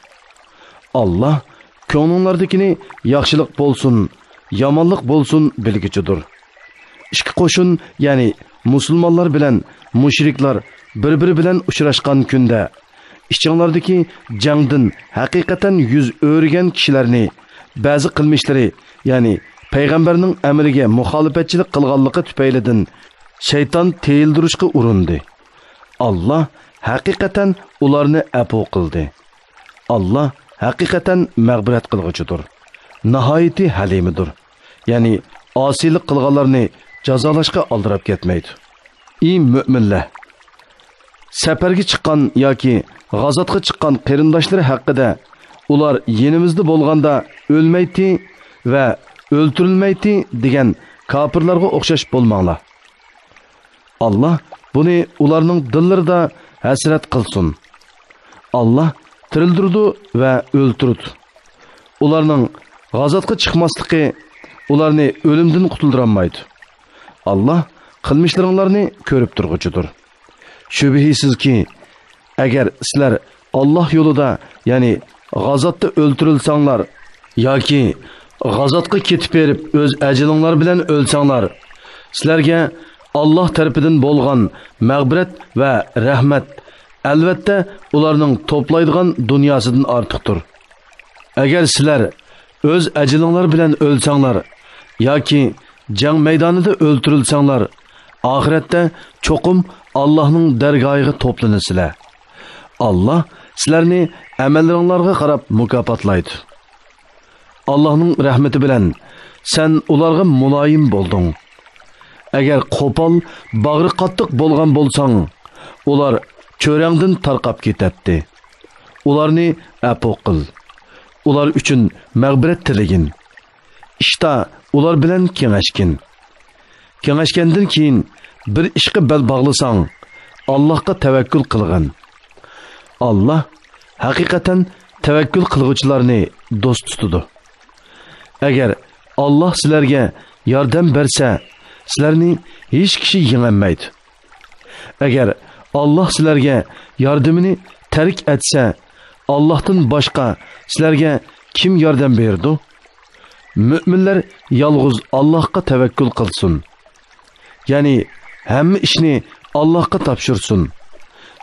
ئاللاھ كۆڭلۈڭلاردىكىنى ياخشىلىق بولسۇن، يامانلىق بولسۇن بىلگۈچىدۇر. ئىككى قوشۇن، يەنى مۇسۇلمانلار بىلەن مۇشرىكلار بىر-بىرى بىلەن ئۇچراشقان كۈندە، ئىچىڭلاردىكى جەڭدىن ھەقىقەتەن يۈز ئۆرۈگەن كىشىلەرنى بەزى قىلمىشلىرى، يەنى پەيغەمبەرنىڭ ئەمرىگە مۇخالىپەتچىلىك قىلغانلىقى تۈپەيلىدىن شەيتان تىيىلدۈرۈشكە ئۇرۇندى. ئاللا ھەقىقەتەن ئۇلارنى ئەپۇ قىلدى. ئاللا ھەقىقەتەن مەغپىرەت قىلغۇچىدۇر، ناھايىتى ھەلىمىدۇر. يەنى ئاسىيلىق قىلغانلارنى جازالاشقا ئالدىراپ كەتمەيدۇ. ئى مۆمىنلەر! سەپەرگە چىققان ياكى غازاتقا چىققان قېرىنداشلىرى ھەققىدە، ئۇلار يېنىمىزدا بولغاندا ئۆلمەيتتى ۋە ئۆلتۈرۈلمەيتتى دېگەن كاپىرلارغا ئوخشاش بولماڭلار. ئاللا بۇنى ئۇلارنىڭ دىللىرىدا ھەسرەت قىلسۇن. ئاللا تىرىلدۈرىدۇ ۋە ئۆلتۈرىدۇ. ئۇلارنىڭ غازاتقا چىقماسلىقى ئۇلارنى ئۆلۈمدىن قۇتۇلدۇرالمايدۇ. ئاللا قىلمىشلىرىڭلارنى كۆرۈپ تۇرغۇچىدۇر. شۈبھىسىزكى، ئەگەر سىلەر ئاللا يولىدا، يەنى غازاتتا ئۆلتۈرۈلسەڭلار ياكى غازاتقا كېتىپ بېرىپ ئۆز ئەجىلىڭلار بىلەن ئۆلسەڭلار، سىلەرگە ئاللا تەرىپىدىن بولغان مەغپىرەت ۋە رەھمەت، ئەلۋەتتە، ئۇلارنىڭ توپلايدىغان دۇنياسىدىن ئارتۇقتۇر. ئەگەر سىلەر ئۆز ئەجىلىڭلار بىلەن ئۆلسەڭلار ياكى جەڭ مەيدانىدا ئۆلتۈرۈلسەڭلار، ئاخىرەتتە چوقۇم ئاللاھنىڭ دەرگاھىغا توپلىنىسىلەر. ئاللا سىلەرنى ئەمەللىرىڭلارغا قاراپ مۇكاپاتلايدۇ. ئاللاھنىڭ رەھمىتى بىلەن سەن ئۇلارغا مۇلايىم بولدۇڭ. ئەگەر قوپال، باغرى قاتتىق بولغان بولساڭ، ئۇلار چۆرەڭدىن تارقاپ كېتەتتى. ئۇلارنى ئەپۇ قىل. ئۇلار ئۈچۈن مەغپىرەت تىلىگىن. ئىشتا ئۇلار بىلەن كېڭەشكىن. كېڭەشكەندىن كېيىن بىر ئىشقا بەل باغلىساڭ، ئاللاھقا تەۋەككۈل قىلغىن. ئاللاھ ھەقىقەتەن تەۋەككۈل قىلغۇچىلارنى دوست تۇتىدۇ. ئەگەر ئاللاھ سىلەرگە ياردەم بەرسە، سىلەرنى ھېچ كىشى يېڭەلمەيدۇ. ئەگەر ئاللاھ سىلەرگە ياردىمىنى تەرك ئەتسە، ئاللاھتىن باشقا سىلەرگە كىم ياردەم بېرىدۇ؟ مۆمىنلەر يالغۇز ئاللاھقا تەۋەككۈل قىلسۇن. يەنى ھەممە ئىشنى ئاللاھقا تاپشۇرسۇن.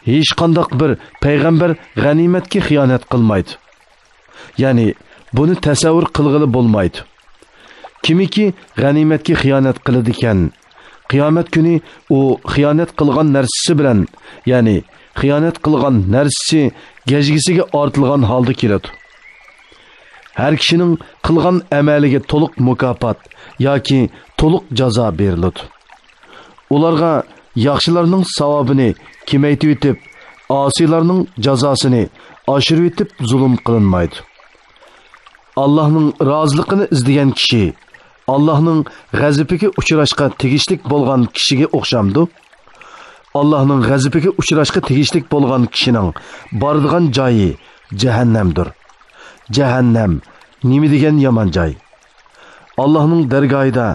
ھېچقانداق بىر پەيغەمبەر غەنىيمەتكە خىيانەت قىلمايدۇ. يەنى بۇنى تەسەۋۋۇر قىلغىلى بولمايدۇ. كىمكى غەنىيمەتكە خىيانەت قىلىدىكەن، قىيامەت كۈنى ئۇ خىيانەت قىلغان نەرسىسى بىلەن، يەنى خىيانەت قىلغان نەرسىسى گەجگىسىگە ئارتىلغان ھالدا كېلىدۇ. ھەر كىشىنىڭ قىلغان ئەمەلىگە تولۇق مۇكاپات ياكى تولۇق جازا بېرىلىدۇ. ئۇلارغا ياخشىلارنىڭ ساۋابىنى كېمەيتىۋېتىپ، ئاسىيلارنىڭ جازاسىنى ئاشۇرۇۋېتىپ زۇلۇم قىلىنمايدۇ. ئاللاھنىڭ رازىلىقىنى ئىزدىگەن كىشى ئاللاھنىڭ غەزىپىگە ئۇچراشقا تېگىشلىك بولغان كىشىگە ئوخشامدۇ؟ ئاللاھنىڭ غەزىپىگە ئۇچراشقا تېگىشلىك بولغان كىشىنىڭ بارىدىغان جايى جەھەننەمدۇر. جەھەننەم نېمە دېگەن يامان جاي! ئاللاھنىڭ دەرگاھىدا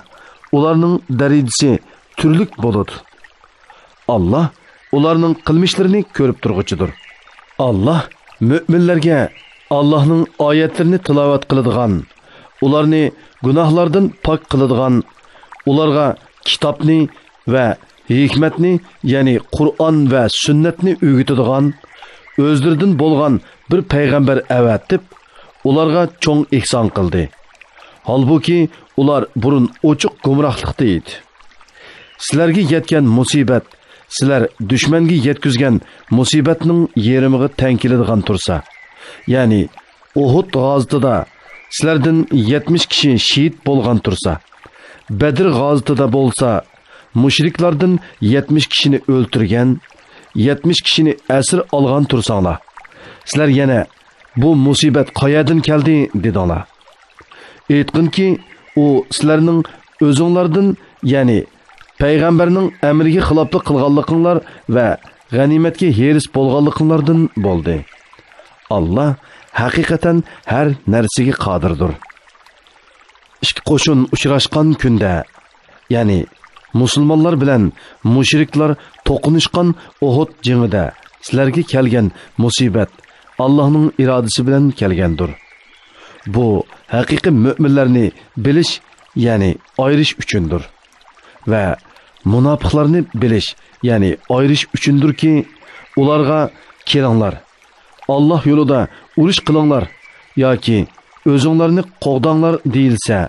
ئۇلارنىڭ دەرىجىسى تۈرلۈك بولىدۇ. ئاللاھ ئۇلارنىڭ قىلمىشلىرىنى كۆرۈپ تۇرغۇچىدۇر. ئاللاھ مۆمىنلەرگە ئاللاھنىڭ ئايەتلىرىنى تىلاۋەت قىلىدىغان، ئۇلارنى گۇناھلاردىن پاك قىلىدىغان، ئۇلارغا كىتابنى ۋە ھېكمەتنى، يەنى قۇرئان ۋە سۈننەتنى ئۆگىتىدىغان، ئۆزلىرىدىن بولغان بىر پەيغەمبەر ئەۋەتىپ، ئۇلارغا چوڭ ئېھسان قىلدى. ھالبۇكى، ئۇلار بۇرۇن ئوچۇق گۇمراھلىقتا ئىدى. سىلەرگە يەتكەن مۇسىبەت سىلەر دۈشمەنگە يەتكۈزگەن مۇسىبەتنىڭ يېرىمىغا تەڭ كېلىدىغان تۇرسا، يەنى ئۇھۇد غازىتىدا سىلەردىن يەتمىش كىشى شېھىت بولغان تۇرسا، بەدر غازىتىدا بولسا مۇشرىكلاردىن يەتمىش كىشىنى ئۆلتۈرگەن، يەتمىش كىشىنى ئەسىر ئالغان تۇرساڭلار، سىلەر يەنە «بۇ مۇسىبەت قەيەردىن كەلدى؟» دېدىڭلار. ئېيتقىنكى، ئۇ سىلەرنىڭ ئۆزۈڭلاردىن، يەنى پەيغەمبەرنىڭ ئەمرىگە خىلاپلىق قىلغانلىقىڭلار ۋە غەنىيمەتكە ھېرىس بولغانلىقىڭلاردىن بولدى. ئاللا ھەقىقەتەن ھەر نەرسىگە قادىردۇر. ئىككى قوشۇن ئۇچراشقان كۈندە، يەنى مۇسۇلمانلار بىلەن مۇشرىكلار توقۇنۇشقان ئۇھۇد جېڭىدە سىلەرگە كەلگەن مۇسىبەت ئاللاھنىڭ ئىرادىسى بىلەن كەلگەندۇر. بۇ ھەقىقىي مۆمىنلەرنى بىلىش يەنى ئايرىش ئۈچۈندۇر. ۋە مۇناپىقلارنى بىلىش، يەنى ئايرىش ئۈچۈندۇركى، ئۇلارغا «كېلىڭلار، ئاللاھ يولىدا ئۇرۇش قىلىڭلار ياكى ئۆزۈڭلارنى قوغداڭلار» دېيىلسە،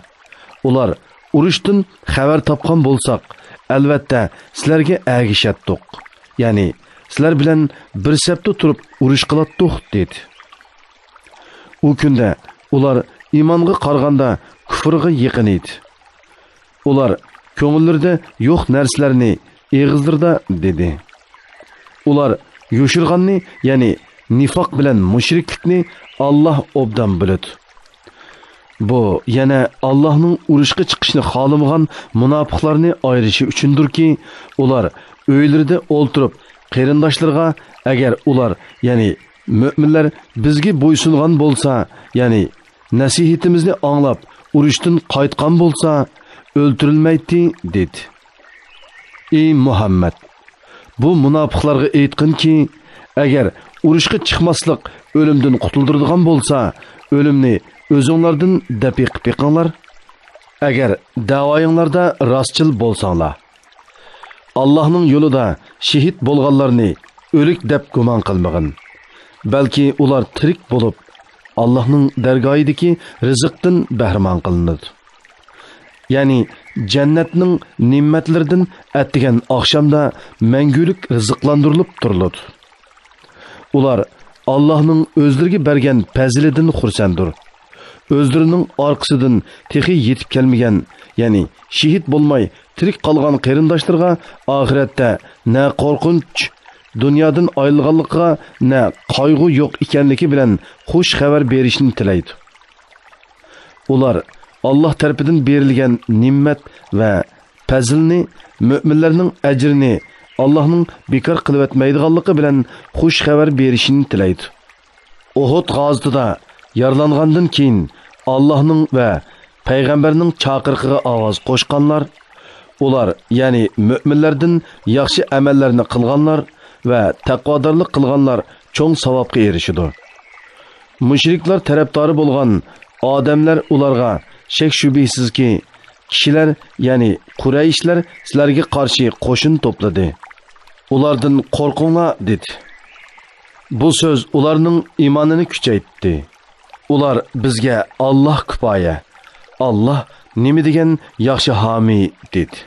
ئۇلار: «ئۇرۇشتىن خەۋەر تاپقان بولساق، ئەلۋەتتە سىلەرگە ئەگىشەتتۇق، يەنى سىلەر بىلەن بىر سەپتە تۇرۇپ ئۇرۇش قىلاتتۇق» دېدى. ئۇ كۈندە ئۇلار ئىمانغا قارىغاندا كۇفرغا يېقىن ئىدى. ئۇلار كۆڭۈللىرىدە يوق نەرسىلەرنى ئېغىزلىرىدا دېدى. ئۇلار يوشۇرغاننى، يەنى نىفاق بىلەن مۇشرىكلىكنى ئاللاھ ئوبدان بىلىدۇ. بۇ يەنە ئاللاھنىڭ ئۇرۇشقا چىقىشنى خالىمىغان مۇناپىقلارنى ئايرىشى ئۈچۈندۇركى، ئۇلار ئۆيلىرىدە ئولتۇرۇپ قېرىنداشلىرىغا، ئەگەر ئۇلار، يەنى مۆمىنلەر بىزگە بويسۇنغان بولسا، يەنى نەسىھىتىمىزنى ئاڭلاپ ئۇرۇشتىن قايتقان بولسا، ئۆلتۈرۈلمەيتتى دېدى. ئى مۇھەممەد! بۇ مۇناپىقلارغا ئېيتقىنكى، ئەگەر ئۇرۇشقا چىقماسلىق ئۆلۈمدىن قۇتۇلدۇرىدىغان بولسا، ئۆلۈمنى ئۆزۈڭلاردىن دەپئى قىپ بېقىڭلار. ئەگەر دەۋايىڭلاردا راستچىل بولساڭلار، ئاللاھنىڭ يولىدا شېھىت بولغانلارنى ئۆلۈك دەپ گۇمان قىلمىغىن. بەلكى ئۇلار تىرىك بولۇپ، ئاللاھنىڭ دەرگاھىدىكى رىزىقتىن بەھرىمەن قىلىنىدۇ. يەنى جەننەتنىڭ نېمەتلىرىدىن ئەتىگەن ئاخشامدا مەڭگۈلۈك رىزىقلاندۇرۇلۇپ تۇرۇلىدۇ. ئۇلار ئاللاھنىڭ ئۆزلىرىگە بەرگەن پەزلىدىن خۇرسەندۇر. ئۆزلىرىنىڭ ئارقىسىدىن تېخى يېتىپ كەلمىگەن، يەنى شېھىت بولماي تىرىك قالغان قېرىنداشلىرىغا ئاخىرەتتە نە قورقۇنچ، دۇنيادىن ئايرىلغانلىقىغا نە قايغۇ يوق ئىكەنلىكى بىلەن خۇش خەۋەر بېرىشنى تىلەيدۇ. ئۇلار ئاللاھ تەرىپىدىن بېرىلگەن نېمەت ۋە پەزىلنى، مۆمىنلەرنىڭ ئەجرىنى ئاللاھنىڭ بىكار قىلىۋەتمەيدىغانلىقى بىلەن خۇش خەۋەر بېرىشىنى تىلەيدۇ. ئۇھۇد غازىتىدا يارىلانغاندىن كېيىن ئاللاھنىڭ ۋە پەيغەمبەرنىڭ چاقىرىقىغا ئاۋاز قوشقانلار، ئۇلار، يەنى مۆمىنلەردىن ياخشى ئەمەللەرنى قىلغانلار ۋە تەقۋادارلىق قىلغانلار چوڭ ساۋابقا ئېرىشىدۇ. مۇشرىكلار تەرەپدارى بولغان ئادەملەر ئۇلارغا: «شەك-شۈبھىسىزكى، كىشىلەر، يەنى قۇرەيشلەر سىلەرگە قارشى قوشۇن توپلىدى. ئۇلاردىن قورقۇڭلار» دېدى. بۇ سۆز ئۇلارنىڭ ئىمانىنى كۈچەيتتى. ئۇلار: «بىزگە ئاللاھ كۇپايە. ئاللاھ نېمە دېگەن ياخشى ھامىي» دېدى.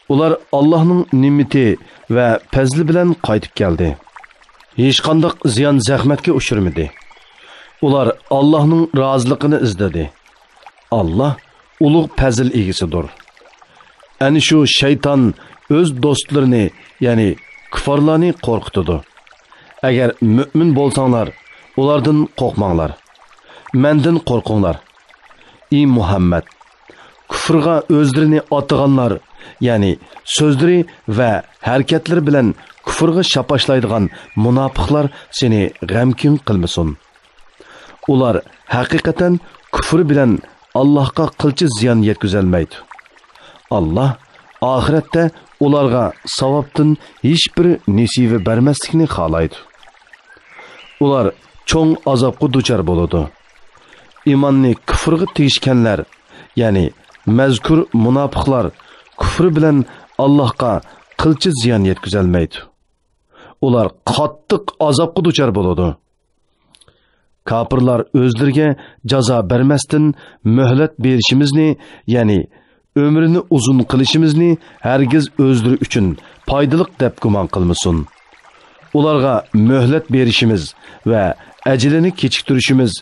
ئۇلار ئاللاھنىڭ نېمىتى ۋە پەزلى بىلەن قايتىپ كەلدى. ھېچقانداق زىيان-زەخمەتكە ئۇچرىمىدى. ئۇلار ئاللاھنىڭ رازىلىقىنى ئىزدىدى. ئاللاھ ئۇلۇغ پەزىل ئىگىسىدۇر. ئەنە شۇ شەيتان ئۆز دوستلىرىنى، يەنى كۇففارلارنى قورقۇتىدۇ. ئەگەر مۆمىن بولساڭلار، ئۇلاردىن قورقماڭلار. مەندىن قورقۇڭلار. ئى مۇھەممەد! كۇفرغا ئۆزلىرىنى ئاتىغانلار، يەنى سۆزلىرى ۋە ھەرىكەتلىرى بىلەن كۇفرغا شاپاشلايدىغان مۇناپىقلار سېنى غەمكىن قىلمىسۇن. ئۇلار ھەقىقەتەن كۇفرى بىلەن ئاللاھقا قىلچە زىيان يەتكۈزەلمەيدۇ. ئاللاھ ئاخىرەتتە ئۇلارغا ساۋابتىن ھېچبىر نېسىۋە بەرمەسلىكنى خالايدۇ. ئۇلار چوڭ ئازابقا دۇچار بولىدۇ. ئىماننى كۇفرغا تېگىشكەنلەر، يەنى مەزكۇر مۇناپىقلار كۇفرى بىلەن ئاللاھقا قىلچە زىيان يەتكۈزەلمەيدۇ. ئۇلار قاتتىق ئازابقا دۇچار بولىدۇ. كاپىرلار ئۆزلىرىگە جازا بەرمەستىن مۆھلەت بېرىشىمىزنى، يەنى ئۆمرىنى ئۇزۇن قىلىشىمىزنى ھەرگىز ئۆزلىرى ئۈچۈن پايدىلىق دەپ گۇمان قىلمىسۇن. ئۇلارغا مۆھلەت بېرىشىمىز ۋە ئەجىلىنى كېچىكتۈرۈشىمىز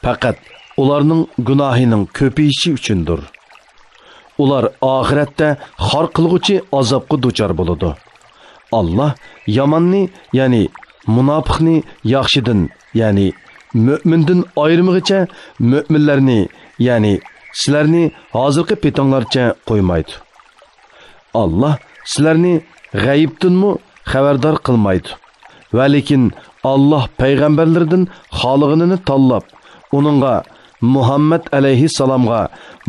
پەقەت ئۇلارنىڭ گۇناھىنىڭ كۆپىيىشى ئۈچۈندۇر. ئۇلار ئاخىرەتتە خار قىلغۇچى ئازابقا دۇچار بولىدۇ. ئاللاھ ياماننى، يەنى مۇناپىقنى ياخشىدىن، يەنى مۆمىندىن ئايرىمىغىچە مۆمىنلەرنى، يەنى سىلەرنى ھازىرقى پېتىڭلارچە قويمايدۇ. ئاللاھ سىلەرنى غەيىبتىنمۇ خەۋەردار قىلمايدۇ. ۋەلىكىن ئاللاھ پەيغەمبەرلىرىدىن خالىغىنىنى تاللاپ، ئۇنىڭغا، مۇھەممەد ئەلەيھىسسالامغا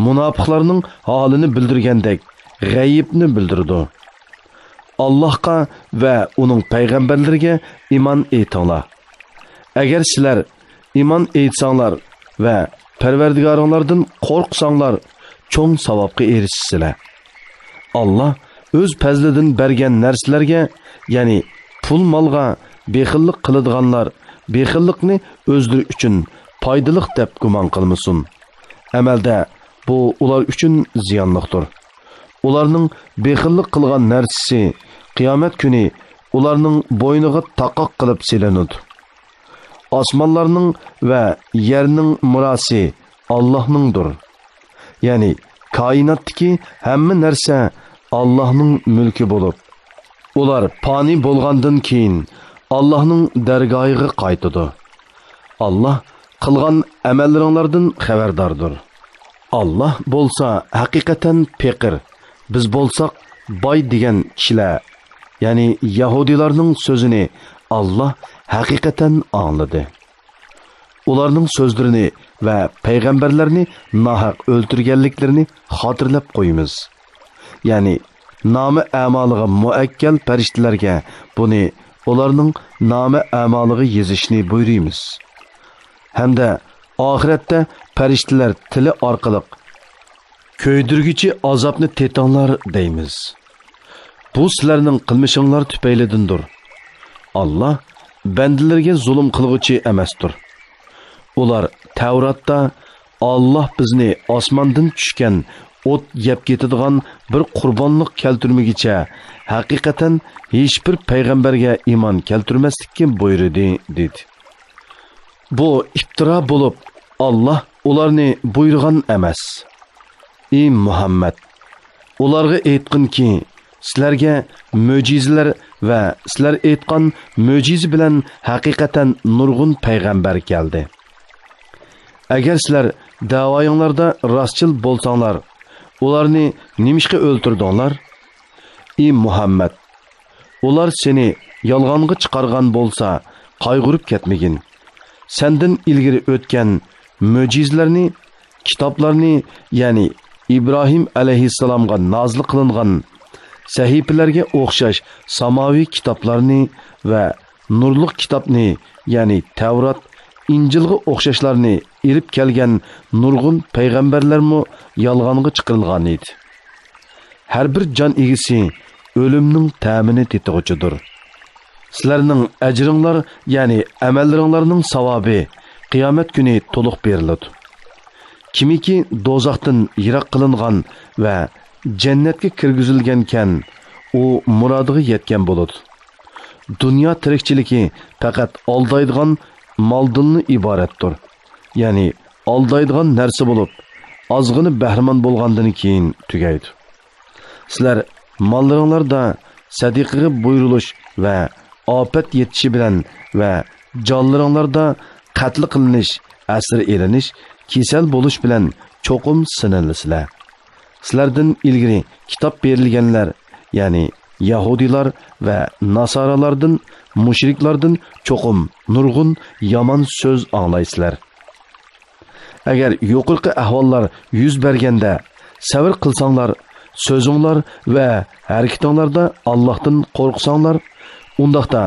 مۇناپىقلارنىڭ ھالىنى بىلدۈرگەندەك غەيىبنى بىلدۈرىدۇ. ئاللاھقا ۋە ئۇنىڭ پەيغەمبەرلىرىگە ئىمان ئېيتىڭلار. ئەگەر سىلەر ئىمان ئېيتساڭلار ۋە پەرۋەردىگارىڭلاردىن قورقساڭلار، چوڭ ساۋابقا ئېرىشىسىلەر. ئاللا ئۆز پەزلىدىن بەرگەن نەرسىلەرگە، يەنى پۇل-مالغا بېخىللىق قىلىدىغانلار بېخىللىقنى ئۆزلىرى ئۈچۈن پايدىلىق دەپ گۇمان قىلمىسۇن. ئەمەلدە بۇ ئۇلار ئۈچۈن زىيانلىقتۇر. ئۇلارنىڭ بېخىللىق قىلغان نەرسىسى قىيامەت كۈنى ئۇلارنىڭ بوينىغا تاقاق قىلىپ سېلىنىدۇ. ئاسمانلارنىڭ ۋە يەرنىڭ مىراسى ئاللاھنىڭدۇر. يەنى كائىناتتىكى ھەممە نەرسە ئاللاھنىڭ مۈلكى بولۇپ، ئۇلار پانىي بولغاندىن كېيىن ئاللاھنىڭ دەرگاھىغا قايتىدۇ. ئاللاھ قىلغان ئەمەللىرىڭلاردىن خەۋەرداردۇر. ئاللاھ بولسا ھەقىقەتەن پېقىر، بىز بولساق باي دېگەن كىشىلەر، يەنى يەھۇدىيلارنىڭ سۆزىنى ئاللاھ ھەقىقەتەن ئاڭلىدى. ئۇلارنىڭ سۆزلىرىنى ۋە پەيغەمبەرلەرنى ناھەق ئۆلتۈرگەنلىكلىرىنى خاتىرىلەپ قويىمىز. يەنى نامە ئەمالىغا مۇئەككەل پەرىشتىلەرگە بۇنى ئۇلارنىڭ نامە ئەمالىغا يېزىشنى بۇيرۇيمىز. ھەمدە ئاخىرەتتە پەرىشتىلەر تىلى ئارقىلىق «كۆيدۈرگۈچى ئازابنى تېتىڭلار» دەيمىز. بۇ سىلەرنىڭ قىلمىشىڭلار تۈپەيلىدىندۇر. ئاللاھ بەندىلىرىگە زۇلۇم قىلغۇچى ئەمەستۇر. ئۇلار تەۋراتتا «ئاللاھ بىزنى ئاسماندىن چۈشكەن ئوت يەپ كېتىدىغان بىر قۇربانلىق كەلتۈرمىگۈچە ھەقىقەتەن ھېچبىر پەيغەمبەرگە ئىمان كەلتۈرمەسلىككە بۇيرۇدى» دېدى. بۇ ئىپتىرا بولۇپ، ئاللاھ ئۇلارنى بۇيرۇغان ئەمەس. ئى مۇھەممەد، ئۇلارغا ئېيتقىنكى، سىلەرگە مۆجىزىلەر ۋە سىلەر ئېيتقان مۆجىزە بىلەن ھەقىقەتەن نۇرغۇن پەيغەمبەر كەلدى. ئەگەر سىلەر دەۋايىڭلاردا راستچىل بولساڭلار، ئۇلارنى نېمىشقا ئۆلتۈردۈڭلار؟ ئى مۇھەممەد، ئۇلار سېنى يالغانغا چىقارغان بولسا، قايغۇرۇپ كەتمىگىن. سەندىن ئىلگىرى ئۆتكەن مۆجىزىلەرنى، كىتابلارنى، يەنى ئىبراھىم ئەلەيھىسسالامغا نازىل قىلىنغان سەھىپىلەرگە ئوخشاش ساماۋىي كىتابلارنى ۋە نۇرلۇق كىتابنى، يەنى تەۋرات، ئىنجىلغا ئوخشاشلارنى ئېلىپ كەلگەن نۇرغۇن پەيغەمبەرلەرمۇ يالغانغا چىقىرىلغان ئىدى. ھەر بىر جان ئىگىسى ئۆلۈمنىڭ تەمىنى تېتىغۇچىدۇر. سىلەرنىڭ ئەجرىڭلار، يەنى ئەمەللىرىڭلارنىڭ ساۋابى قىيامەت كۈنى تولۇق بېرىلىدۇ. كىمكى دوزاختىن يىراق قىلىنغان ۋە جەننەتكە كىرگۈزۈلگەنكەن، ئۇ مۇرادىغا يەتكەن بولىدۇ. دۇنيا تىرىكچىلىكى پەقەت ئالدايدىغان مال-دۇلنى ئىبارەتتۇر. يەنى ئالدايدىغان نەرسە بولۇپ، ئازغىنە بەھرىمەن بولغاندىن كېيىن تۈگەيدۇ. سىلەر ماللىرىڭلاردا سەدىقىگە بۇيرۇلۇش ۋە ئاپەت يېتىشى بىلەن ۋە جانلىرىڭلاردا قەتل قىلىنىش، ئەسىر ئېلىنىش، كېسەل بولۇش بىلەن چوقۇم سىنىلىسىلەر. سىلەردىن ئىلگىرى كىتاب بېرىلگەنلەر، يەنى يەھۇدىيلار ۋە ناسارالاردىن، مۇشرىكلاردىن چوقۇم نۇرغۇن يامان سۆز ئاڭلايسىلەر. ئەگەر يۇقىرىقى ئەھۋاللار يۈز بەرگەندە سەۋر قىلساڭلار، سۆزۈڭلار ۋە ھەرىكىتىڭلاردا ئاللاھتىن قورقساڭلار، ئۇنداقتا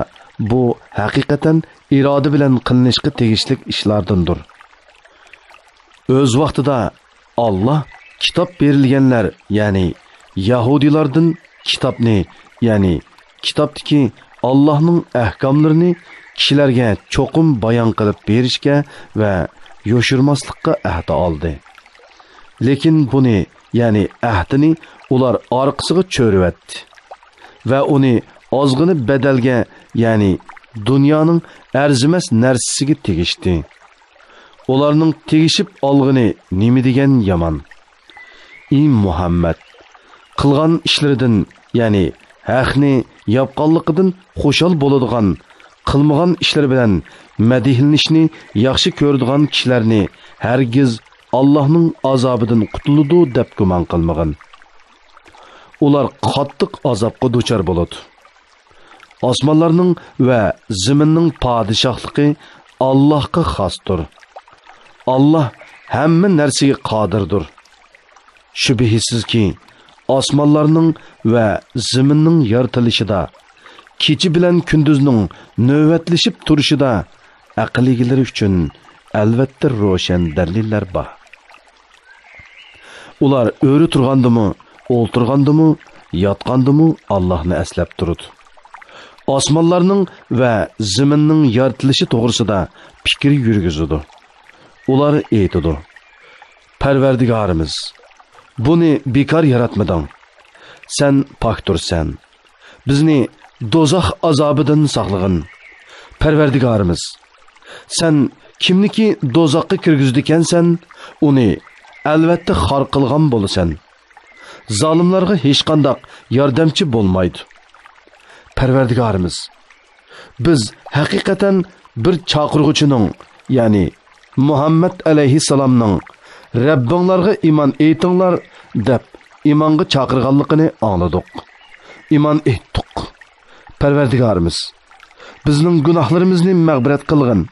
بۇ ھەقىقەتەن ئىرادە بىلەن قىلىنىشقا تېگىشلىك ئىشلاردىندۇر. ئۆز ۋاقتىدا ئاللاھ كىتاب بېرىلگەنلەر، يەنى يەھۇدىيلاردىن كىتابنى، يەنى كىتابتىكى ئاللاھنىڭ ئەھكاملىرىنى كىشىلەرگە چوقۇم بايان قىلىپ بېرىشكە ۋە يوشۇرماسلىققا ئەھدە ئالدى. لېكىن بۇنى، يەنى ئەھدىنى ئۇلار ئارقىسىغا چۆرۈۋەتتى ۋە ئۇنى ئازغىنە بەدەلگە، يەنى دۇنيانىڭ ئەرزىمەس نەرسىسىگە تېگىشتى. ئۇلارنىڭ تېگىشىپ ئالغىنى نېمە دېگەن يامان! ئى مۇھەممەد! قىلغان ئىشلىرىدىن، يەنى ھەقنى ياپقانلىقىدىن خۇشال بولىدىغان، قىلمىغان ئىشلىرى بىلەن مەدھىيلىنىشنى ياخشى كۆرىدىغان كىشىلەرنى ھەرگىز ئاللاھنىڭ ئازابىدىن قۇتۇلىدۇ دەپ گۇمان قىلمىغىن. ئۇلار قاتتىق ئازابقا دۇچار بولىدۇ. ئاسمانلارنىڭ ۋە زېمىننىڭ پادىشاھلىقى ئاللاھقا خاستۇر. ئاللاھ ھەممە نەرسىگە قادىردۇر. شۈبھىسىزكى، ئاسمانلارنىڭ ۋە زېمىننىڭ يارىتىلىشىدا، كېچە بىلەن كۈندۈزنىڭ نۆۋەتلىشىپ تۇرۇشىدا ئەقىل ئىگىلىرى ئۈچۈن ئەلۋەتتە روشەن دەلىللەر بار. ئۇلار ئۆرە تۇرغاندىمۇ، ئولتۇرغاندىمۇ، ياتقاندىمۇ ئاللاھنى ئەسلەپ تۇرىدۇ. ئاسمانلارنىڭ ۋە زېمىننىڭ يارىتىلىشى توغرىسىدا پىكىر يۈرگۈزىدۇ. ئۇلار ئېيتىدۇ: پەرۋەردىگارىمىز، بۇنى بىكار ياراتمىدىڭ. سەن پاكتۇرسەن. بىزنى دوزاخ ئازابىدىن ساقلىغىن. پەرۋەردىگارىمىز، سەن كىمنىكى دوزاخقا كىرگۈزىدىكەنسەن، ئۇنى ئەلۋەتتە خار قىلغان بولىسەن. زالىملارغا ھېچقانداق ياردەمچى بولمايدۇ. پەرۋەردىگارىمىز، بىز ھەقىقەتەن بىر چاقىرغۇچىنىڭ، يەنى مۇھەممەد ئەلەيھىسسالامنىڭ «رەببىڭلارغا ئىمان ئېيتىڭلار» دەپ ئىمانغا چاقىرغانلىقىنى ئاڭلىدۇق. ئىمان ئېيتتۇق. پەرۋەردىگارىمىز، بىزنىڭ گۇناھلىرىمىزنى مەغپىرەت قىلغىن.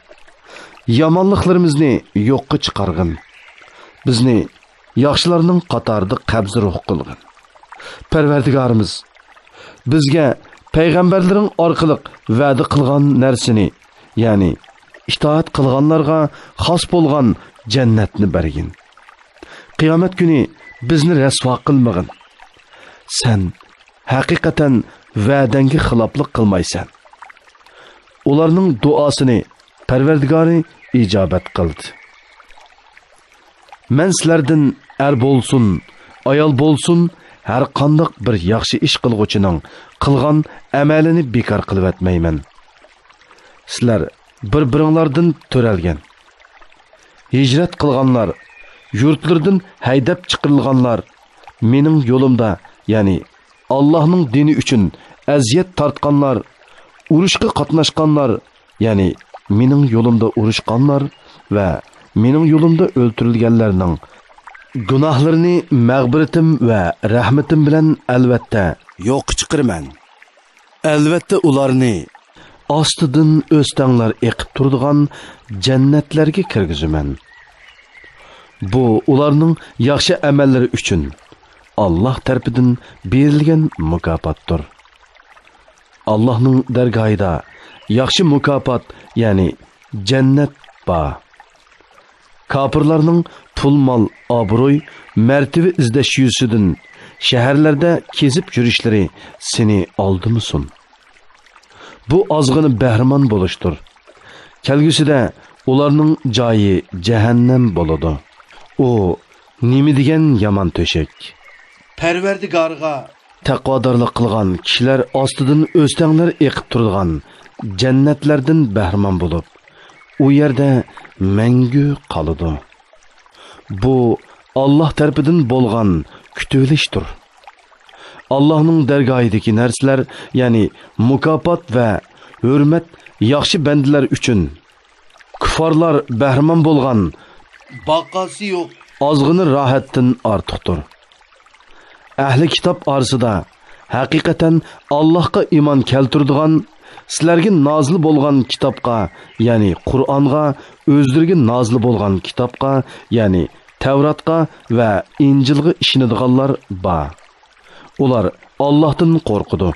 يامانلىقلىرىمىزنى يوققا چىقارغىن. بىزنى ياخشىلارنىڭ قاتارىدا قەبزى روھ قىلغىن. پەرۋەردىگارىمىز، بىزگە پەيغەمبەرلىرىڭ ئارقىلىق ۋەدە قىلغان نەرسىنى، يەنى ئىتائەت قىلغانلارغا خاس بولغان جەننەتنى بەرگىن. قىيامەت كۈنى بىزنى رەسۋا قىلمىغىن. سەن ھەقىقەتەن ۋەدەڭگە خىلاپلىق قىلمايسەن. ئۇلارنىڭ دۇئاسىنى پەرۋەردىگارى ئىجابەت قىلدى. مەن سىلەردىن ئەر بولسۇن، ئايال بولسۇن، ھەر قانداق بىر ياخشى ئىش قىلغۇچىنىڭ قىلغان ئەمەلىنى بىكار قىلىۋەتمەيمەن. سىلەر بىر-بىرىڭلاردىن تۆرەلگەن. ھىجرەت قىلغانلار، يۇرتلىرىدىن ھەيدەپ چىقىرىلغانلار، مېنىڭ يولۇمدا، يەنى ئاللاھنىڭ دىنى ئۈچۈن ئەزىيەت تارتقانلار، ئۇرۇشقا قاتناشقانلار، يەنى مېنىڭ يولۇمدا ئۇرۇشقانلار ۋە مېنىڭ يولۇمدا ئۆلتۈرۈلگەنلەرنىڭ گۇناھلىرىنى مەغپىرىتىم ۋە رەھمىتىم بىلەن ئەلۋەتتە يوققا چىقىرىمەن. ئەلۋەتتە ئۇلارنى ئاستىدىن ئۆستەڭلەر ئېقىپ تۇرىدىغان جەننەتلەرگە كىرگۈزىمەن. بۇ ئۇلارنىڭ ياخشى ئەمەللىرى ئۈچۈن ئاللاھ تەرىپىدىن بېرىلگەن مۇكاپاتتۇر. ئاللاھنىڭ دەرگاھىدا ياخشى مۇكاپات، يەنى جەننەت بار. كاپىرلارنىڭ پۇل-مال، ئابرۇي، مەرتىۋە ئىزدەش يۈزىسىدىن شەھەرلەردە كېزىپ يۈرۈشلىرى سېنى ئالدىمىسۇن. بۇ ئازغىنە بەھرىمەن بولۇشتۇر. كەلگۈسىدە ئۇلارنىڭ جايى جەھەننەم بولىدۇ. ئۇ نېمە دېگەن يامان تۆشەك! پەرۋەردىگارغا تەقۋادارلىق قىلغان كىشىلەر ئاستىدىن ئۆستەڭلەر ئېقىپ تۇرىدىغان جەننەتلەردىن بەھرىمەن بولۇپ، ئۇ يەردە مەڭگۈ قالىدۇ. بۇ ئاللاھ تەرىپىدىن بولغان كۈتۈۋېلىشتۇر. ئاللاھنىڭ دەرگاھىدىكى نەرسىلەر، يەنى مۇكاپات ۋە ھۆرمەت ياخشى بەندىلەر ئۈچۈن، كۇففارلار بەھرىمەن بولغان باقاسى يوق ئازغىنە راھەتتىن ئارتۇقتۇر. ئەھلى كىتاب ئارىسىدا ھەقىقەتەن ئاللاھقا ئىمان كەلتۈرىدىغان، سىلەرگە نازىل بولغان كىتابقا، يەنى قۇرئانغا، ئۆزلىرىگە نازىل بولغان كىتابقا، يەنى تەۋراتقا ۋە ئىنجىلغا ئىشىنىدىغانلار بار. ئۇلار ئاللاھتىن قورقىدۇ.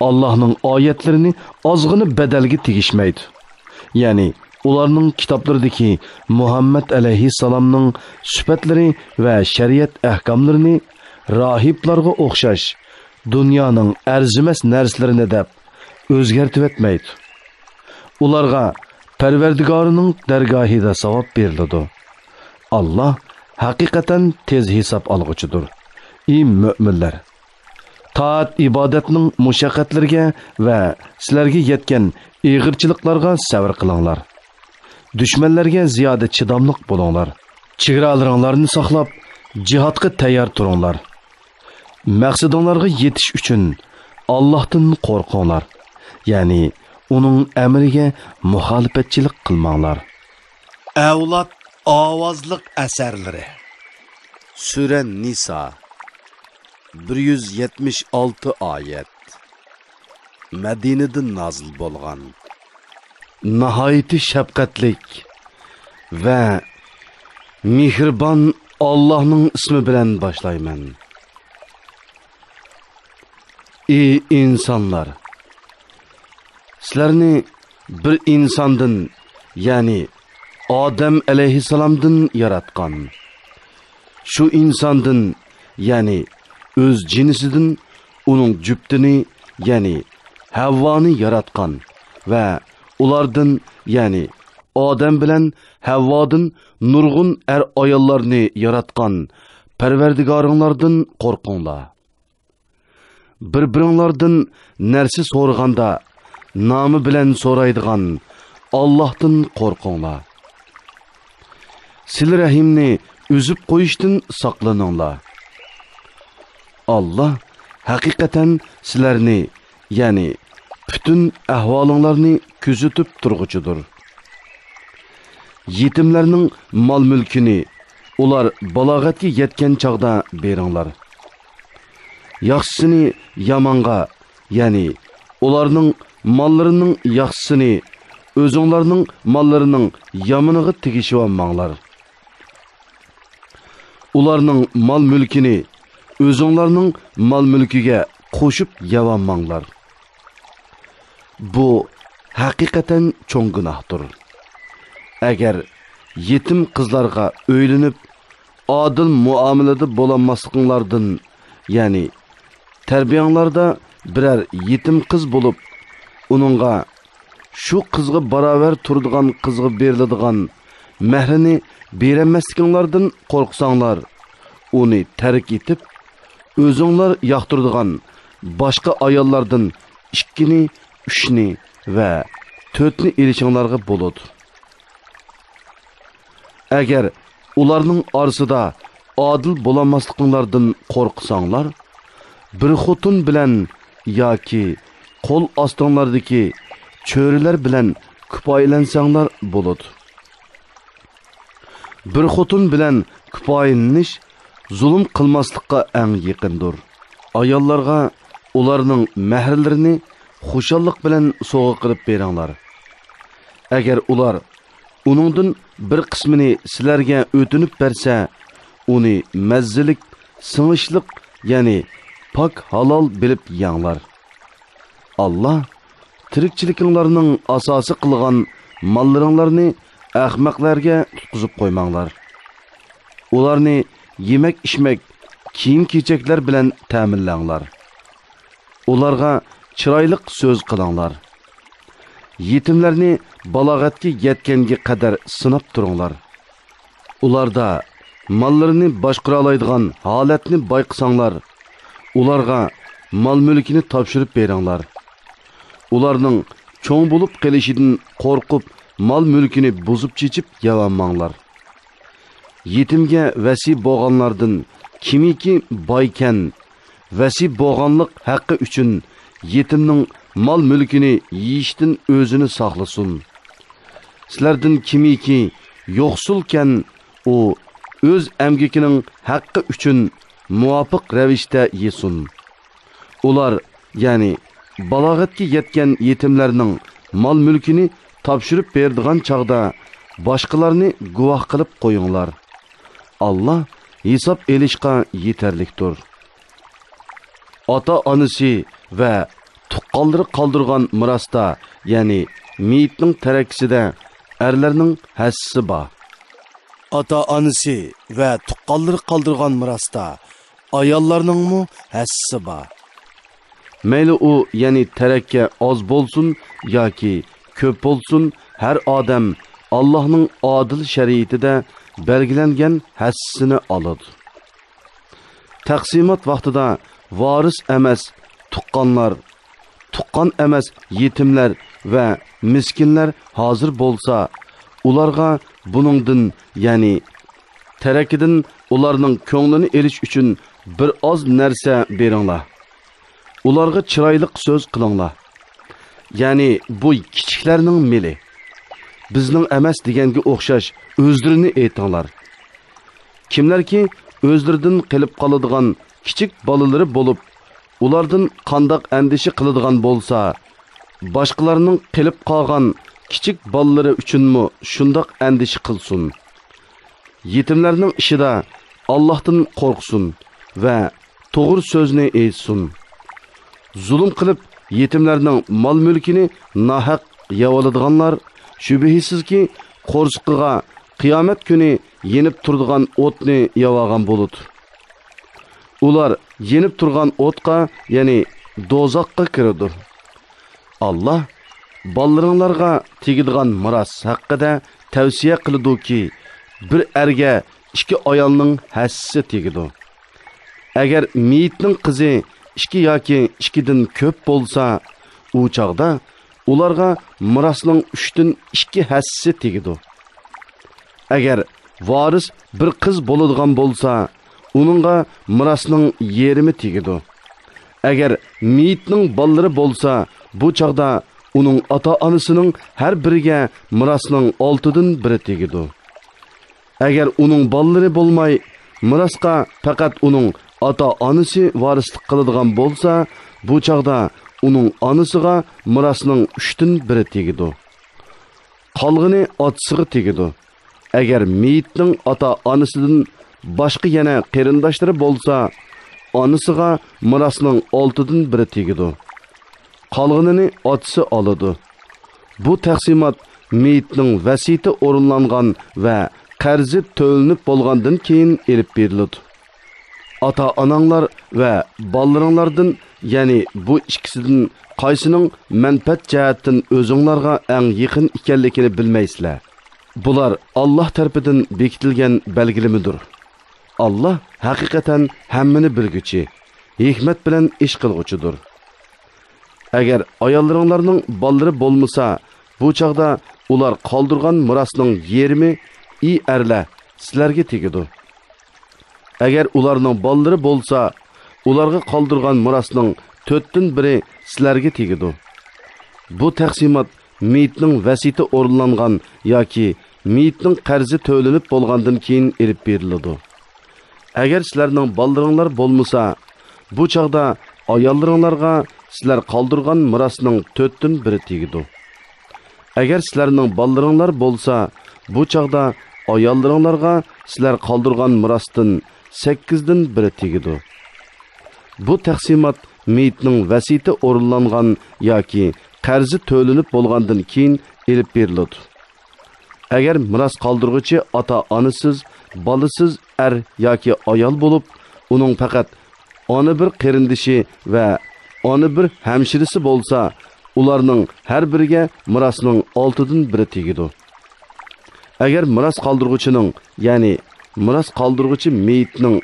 ئاللاھنىڭ ئايەتلىرىنى ئازغىنە بەدەلگە تېگىشمەيدۇ. يەنى ئۇلارنىڭ كىتابلىرىدىكى مۇھەممەد ئەلەيھىسسالامنىڭ سۈپەتلىرى ۋە شەرىئەت ئەھكاملىرىنى راھىبلارغا ئوخشاش دۇنيانىڭ ئەرزىمەس نەرسىلىرىنى دەپ ئۆزگەرتىۋەتمەيدۇ. ئۇلارغا پەرۋەردىگارىنىڭ دەرگاھىدا ساۋاب بېرىلىدۇ. ئاللاھ ھەقىقەتەن تېز ھېساب ئالغۇچىدۇر. ئى مۆمىنلەر! تائەت-ئىبادەتنىڭ مۇشەققەتلىرىگە ۋە سىلەرگە يەتكەن ئېغىرچىلىقلارغا سەۋر قىلىڭلار. دۈشمەنلەرگە زىيادە چىداملىق بولۇڭلار. چېگرالىرىڭلارنى ساقلاپ، جىھادقا تەييار تۇرۇڭلار. مەقسىتىڭلارغا يېتىش ئۈچۈن ئاللاھتىن قورقۇڭلار، يەنى ئۇنىڭ ئەمرىگە مۇخالىپەتچىلىك قىلماڭلار. ئەۋلاد ئاۋازلىق ئەسەرلىرى. سۈرە نىسا. بىر يۈز يەتمىش ئالتە ئايەت. مەدىنىدىن نازىل بولغان. ناھايىتى شەپقەتلىك ۋە مېھرىبان ئاللاھنىڭ ئىسمى بىلەن باشلايمەن. ئى ئىنسانلار! سىلەرنى بىر ئىنساندىن، يەنى ئادەم ئەلەيھىسسالامدىن ياراتقان. شۇ ئىنساندىن، يەنى ئۆز جىنسىدىن ئۇنىڭ جۈپتىنى، يەنى ھەۋۋانى ياراتقان ۋە ئۇلاردىن، يەنى ئادەم بىلەن ھەۋۋادىن نۇرغۇن ئەر-ئاياللارنى ياراتقان پەرۋەردىگارىڭلاردىن قورقۇڭلار. بىر-بىرىڭلاردىن نەرسە سورىغاندا، نامى بىلەن سورايدىغان ئاللاھتىن قورقۇڭلار. سىلە رەھىمنى ئۈزۈپ قويۇشتىن ساقلىنىڭلار. ئاللاھ ھەقىقەتەن سىلەرنى، يەنى پۈتۈن ئەھۋالىڭلارنى كۆزىتىپ تۇرغۇچىدۇر. يېتىملەرنىڭ مال-مۈلكىنى ئۇلار بالاغەتكە يەتكەن چاغدا بېرىڭلار. ياخشىسىنى يامانغا، يەنى ئۇلارنىڭ ماللىرىنىڭ ياخشىسىنى ئۆزۈڭلارنىڭ ماللىرىنىڭ يامىنىغا تېگىشىۋالماڭلار. ئۇلارنىڭ مال-مۈلكىنى ئۆزۈڭلارنىڭ مال-مۈلكىگە قوشۇپ يەۋالماڭلار. بۇ ھەقىقەتەن چوڭ گۇناھتۇر. ئەگەر يېتىم قىزلارغا ئۆيلىنىپ، ئادىل مۇئامىلىدە بولالماسلىقىڭلاردىن، يەنى تەربىيەڭلاردا بىرەر يېتىم قىز بولۇپ، ئۇنىڭغا شۇ قىزغا باراۋەر تۇرىدىغان قىزغا بېرىلىدىغان مەھرىنى بېرەلمەسلىكىڭلاردىن قورقساڭلار، ئۇنى تەرك ئېتىپ، ئۆزۈڭلار ياقتۇرىدىغان باشقا ئاياللاردىن ئىككىنى، ئۈچنى ۋە تۆتنى ئېلىشىڭلارغا بولىدۇ. ئەگەر ئۇلارنىڭ ئارىسىدا ئادىل بولالماسلىقىڭلاردىن قورقساڭلار، بىر خوتۇن بىلەن ياكى قول ئاستىڭلاردىكى چۆرىلەر بىلەن كۇپايىلەنسەڭلار بولىدۇ. بىر خوتۇن بىلەن كۇپايىلىنىش زۇلۇم قىلماسلىققا ئەڭ يېقىندۇر. ئاياللارغا ئۇلارنىڭ مەھىرلىرىنى خۇشاللىق بىلەن سوۋغا قىلىپ بېرىڭلار. ئەگەر ئۇلار ئۇنىڭدىن بىر قىسمىنى سىلەرگە ئۆتۈنۈپ بەرسە، ئۇنى مەززىلىك، سىڭىشلىق، يەنى پاك ھالال بىلىپ يەڭلار. ئاللاھ تىرىكچىلىكىڭلارنىڭ ئاساسى قىلغان ماللىرىڭلارنى ئەخمەقلەرگە تۇتقۇزۇپ قويماڭلار. ئۇلارنى يېمەك-ئىچمەك، كىيىم-كېچەكلەر بىلەن تەمىنلەڭلار. ئۇلارغا چىرايلىق سۆز قىلىڭلار. يېتىملەرنى بالاغەتكە يەتكەنگە قەدەر سىناپ تۇرۇڭلار. ئۇلاردا ماللىرىنى باشقۇرالايدىغان ھالەتنى بايقىساڭلار، ئۇلارغا مال-مۈلكىنى تاپشۇرۇپ بېرىڭلار. ئۇلارنىڭ چوڭ بولۇپ قېلىشىدىن قورقۇپ، مال-مۈلكىنى بۇزۇپ-چېچىپ يەۋالماڭلار. يېتىمگە ۋەسىي بولغانلاردىن كىمكى بايكەن، ۋەسىي بولغانلىق ھەققى ئۈچۈن يېتىمنىڭ مال-مۈلكىنى يېيىشتىن ئۆزىنى ساقلىسۇن. سىلەردىن كىمكى يوقسۇلكەن، ئۇ ئۆز ئەمگىكىنىڭ ھەققى ئۈچۈن مۇۋاپىق رەۋىشتە يېسۇن. ئۇلار، يەنى بالاغەتكە يەتكەن يېتىملەرنىڭ مال-مۈلكىنى تاپشۇرۇپ بېرىدىغان چاغدا باشقىلارنى گۇۋاھ قىلىپ قويۇڭلار. ئاللاھ ھېساب ئېلىشقا يېتەرلىكتۇر. ئاتا-ئانىسى ۋە تۇغقانلىرى قالدۇرغان مىراستا، يەنى مېيىتنىڭ تەرىكىسىدە ئەرلەرنىڭ ھەسسىسى بار. ئاتا-ئانىسى ۋە تۇغقانلىرى قالدۇرغان مىراستا ئاياللارنىڭمۇ ھەسسىسى بار. مەيلى ئۇ، يەنى تەرەككە ئاز بولسۇن ياكى كۆپ بولسۇن، ھەر ئادەم ئاللاھنىڭ ئادىل شەرىئىتىدە بەلگىلەنگەن ھەسسىسىنى ئالىدۇ. تەقسىمات ۋاقتىدا ۋارىس ئەمەس تۇغقانلار، تۇغقان ئەمەس يېتىملەر ۋە مىسكىنلەر ھازىر بولسا، ئۇلارغا بۇنىڭدىن، يەنى تەرىكىدىن ئۇلارنىڭ كۆڭلىنى ئېلىش ئۈچۈن بىر ئاز نەرسە بېرىڭلار. ئۇلارغا چىرايلىق سۆز قىلىڭلار. يەنى بۇ كىچىكلەرنىڭ مېلى، بىزنىڭ ئەمەس دېگەنگە ئوخشاش ئۆزلىرىنى ئېيتىڭلار. كىملەركى ئۆزلىرىدىن قېلىپ قالىدىغان كىچىك بالىلىرى بولۇپ، ئۇلاردىن قانداق ئەندىشە قىلىدىغان بولسا، باشقىلارنىڭ قېلىپ قالغان كىچىك بالىلىرى ئۈچۈنمۇ شۇنداق ئەندىشە قىلسۇن. يېتىملەرنىڭ ئىشىدا ئاللاھتىن قورقسۇن ۋە توغرا سۆزنى ئېيتسۇن. زۇلۇم قىلىپ، يېتىملەرنىڭ مال-مۈلكىنى ناھەق يەۋالىدىغانلار، شۈبھىسىزكى، قورسىقىغا قىيامەت كۈنى يېنىپ تۇرىدىغان ئوتنى ياۋاغان بۇلۇت. ئۇلار يېنىپ تۇرغان ئوتقا، يەنى دوزاخقا كىرىدۇ. ئاللا بالىلىرىڭلارغا تېگىدىغان مىراس ھەققىدە تەۋسىيە قىلىدۇكى، بىر ئەرگە ئىككى ئايالنىڭ ھەسسىسى تېگىدۇ. ئەگەر مېيىتنىڭ قىزى ئىككى ياكى ئىككىدىن كۆپ بولسا، ئۇ چاغدا ئۇلارغا مىراسنىڭ ئۈچتىن ئىككى ھەسسىسى تېگىدۇ. ئەگەر ۋارىس بىر قىز بولىدىغان بولسا، ئۇنىڭغا مىراسنىڭ يېرىمى تېگىدۇ. ئەگەر مېيىتنىڭ بالىلىرى بولسا، بۇ چاغدا ئۇنىڭ ئاتا-ئانىسىنىڭ ھەر بىرىگە مىراسنىڭ ئالتىدىن بىرى تېگىدۇ. ئەگەر ئۇنىڭ بالىلىرى بولماي، مىراسقا پەقەت ئۇنىڭ ئاتا-ئانىسى ۋارىسلىق قىلىدىغان بولسا، بۇ چاغدا ئۇنىڭ ئانىسىغا مىراسنىڭ ئۈچتىن بىرى تېگىدۇ. قالغىنى ئاتىسىغا تېگىدۇ. ئەگەر مېيىتنىڭ ئاتا-ئانىسىدىن باشقا يەنە قېرىنداشلىرى بولسا، ئانىسىغا مىراسنىڭ ئالتىدىن بىرى تېگىدۇ. قالغىنىنى ئاتىسى ئالىدۇ. بۇ تەقسىمات مېيىتنىڭ ۋەسىيىتى ئورۇنلانغان ۋە قەرزى تۆلىنىپ بولغاندىن كېيىن ئېلىپ بېرىلىدۇ. ئاتا-ئاناڭلار ۋە بالىلىرىڭلاردىن، يەنى بۇ ئىككىسىدىن قايسىنىڭ مەنپەئەت جەھەتتىن ئۆزۈڭلارغا ئەڭ يېقىن ئىكەنلىكىنى بىلمەيسىلەر. بۇلار ئاللا تەرىپىدىن بېكىتىلگەن بەلگىلىمىدۇر. ئاللا ھەقىقەتەن ھەممىنى بىلگۈچى، ھېكمەت بىلەن ئىش قىلغۇچىدۇر. ئەگەر ئاياللىرىڭلارنىڭ بالىلىرى بولمىسا، بۇ چاغدا ئۇلار قالدۇرغان مىراسنىڭ يېرىمى، ئى ئەرلەر، سىلەرگە تېگىدۇ. ئەگەر ئۇلارنىڭ بالىلىرى بولسا، ئۇلارغا قالدۇرغان مىراسنىڭ تۆتتىن بىرى سىلەرگە تېگىدۇ. بۇ تەقسىمات مېيىتنىڭ ۋەسىيىتى ئورۇنلانغان ياكى مېيىتنىڭ قەرزى تۆلىنىپ بولغاندىن كېيىن ئېلىپ بېرىلىدۇ. ئەگەر سىلەرنىڭ بالىلىرىڭلار بولمىسا، بۇ چاغدا ئاياللىرىڭلارغا سىلەر قالدۇرغان مىراسنىڭ تۆتتىن بىرى تېگىدۇ. ئەگەر سىلەرنىڭ بالىلىرىڭلار بولسا، بۇ چاغدا ئاياللىرىڭلارغا سىلەر قالدۇرغان مىراستىن سەككىزدىن بىرى تېگىدۇ. بۇ تەقسىمات مېيىتنىڭ ۋەسىيىتى ئورۇنلانغان ياكى قەرزى تۆلىنىپ بولغاندىن كېيىن ئېلىپ بېرىلىدۇ. ئەگەر مىراس قالدۇرغۇچى ئاتا-ئانىسىز، بالىسىز ئەر ياكى ئايال بولۇپ، ئۇنىڭ پەقەت ئانا بىر قېرىندىشى ۋە ئانا بىر ھەمشىرىسى بولسا، ئۇلارنىڭ ھەر بىرىگە مىراسنىڭ ئالتىدىن بىرى تېگىدۇ. ئەگەر مىراس قالدۇرغۇچىنىڭ، يەنى مىراس قالدۇرغۇچى مېيىتنىڭ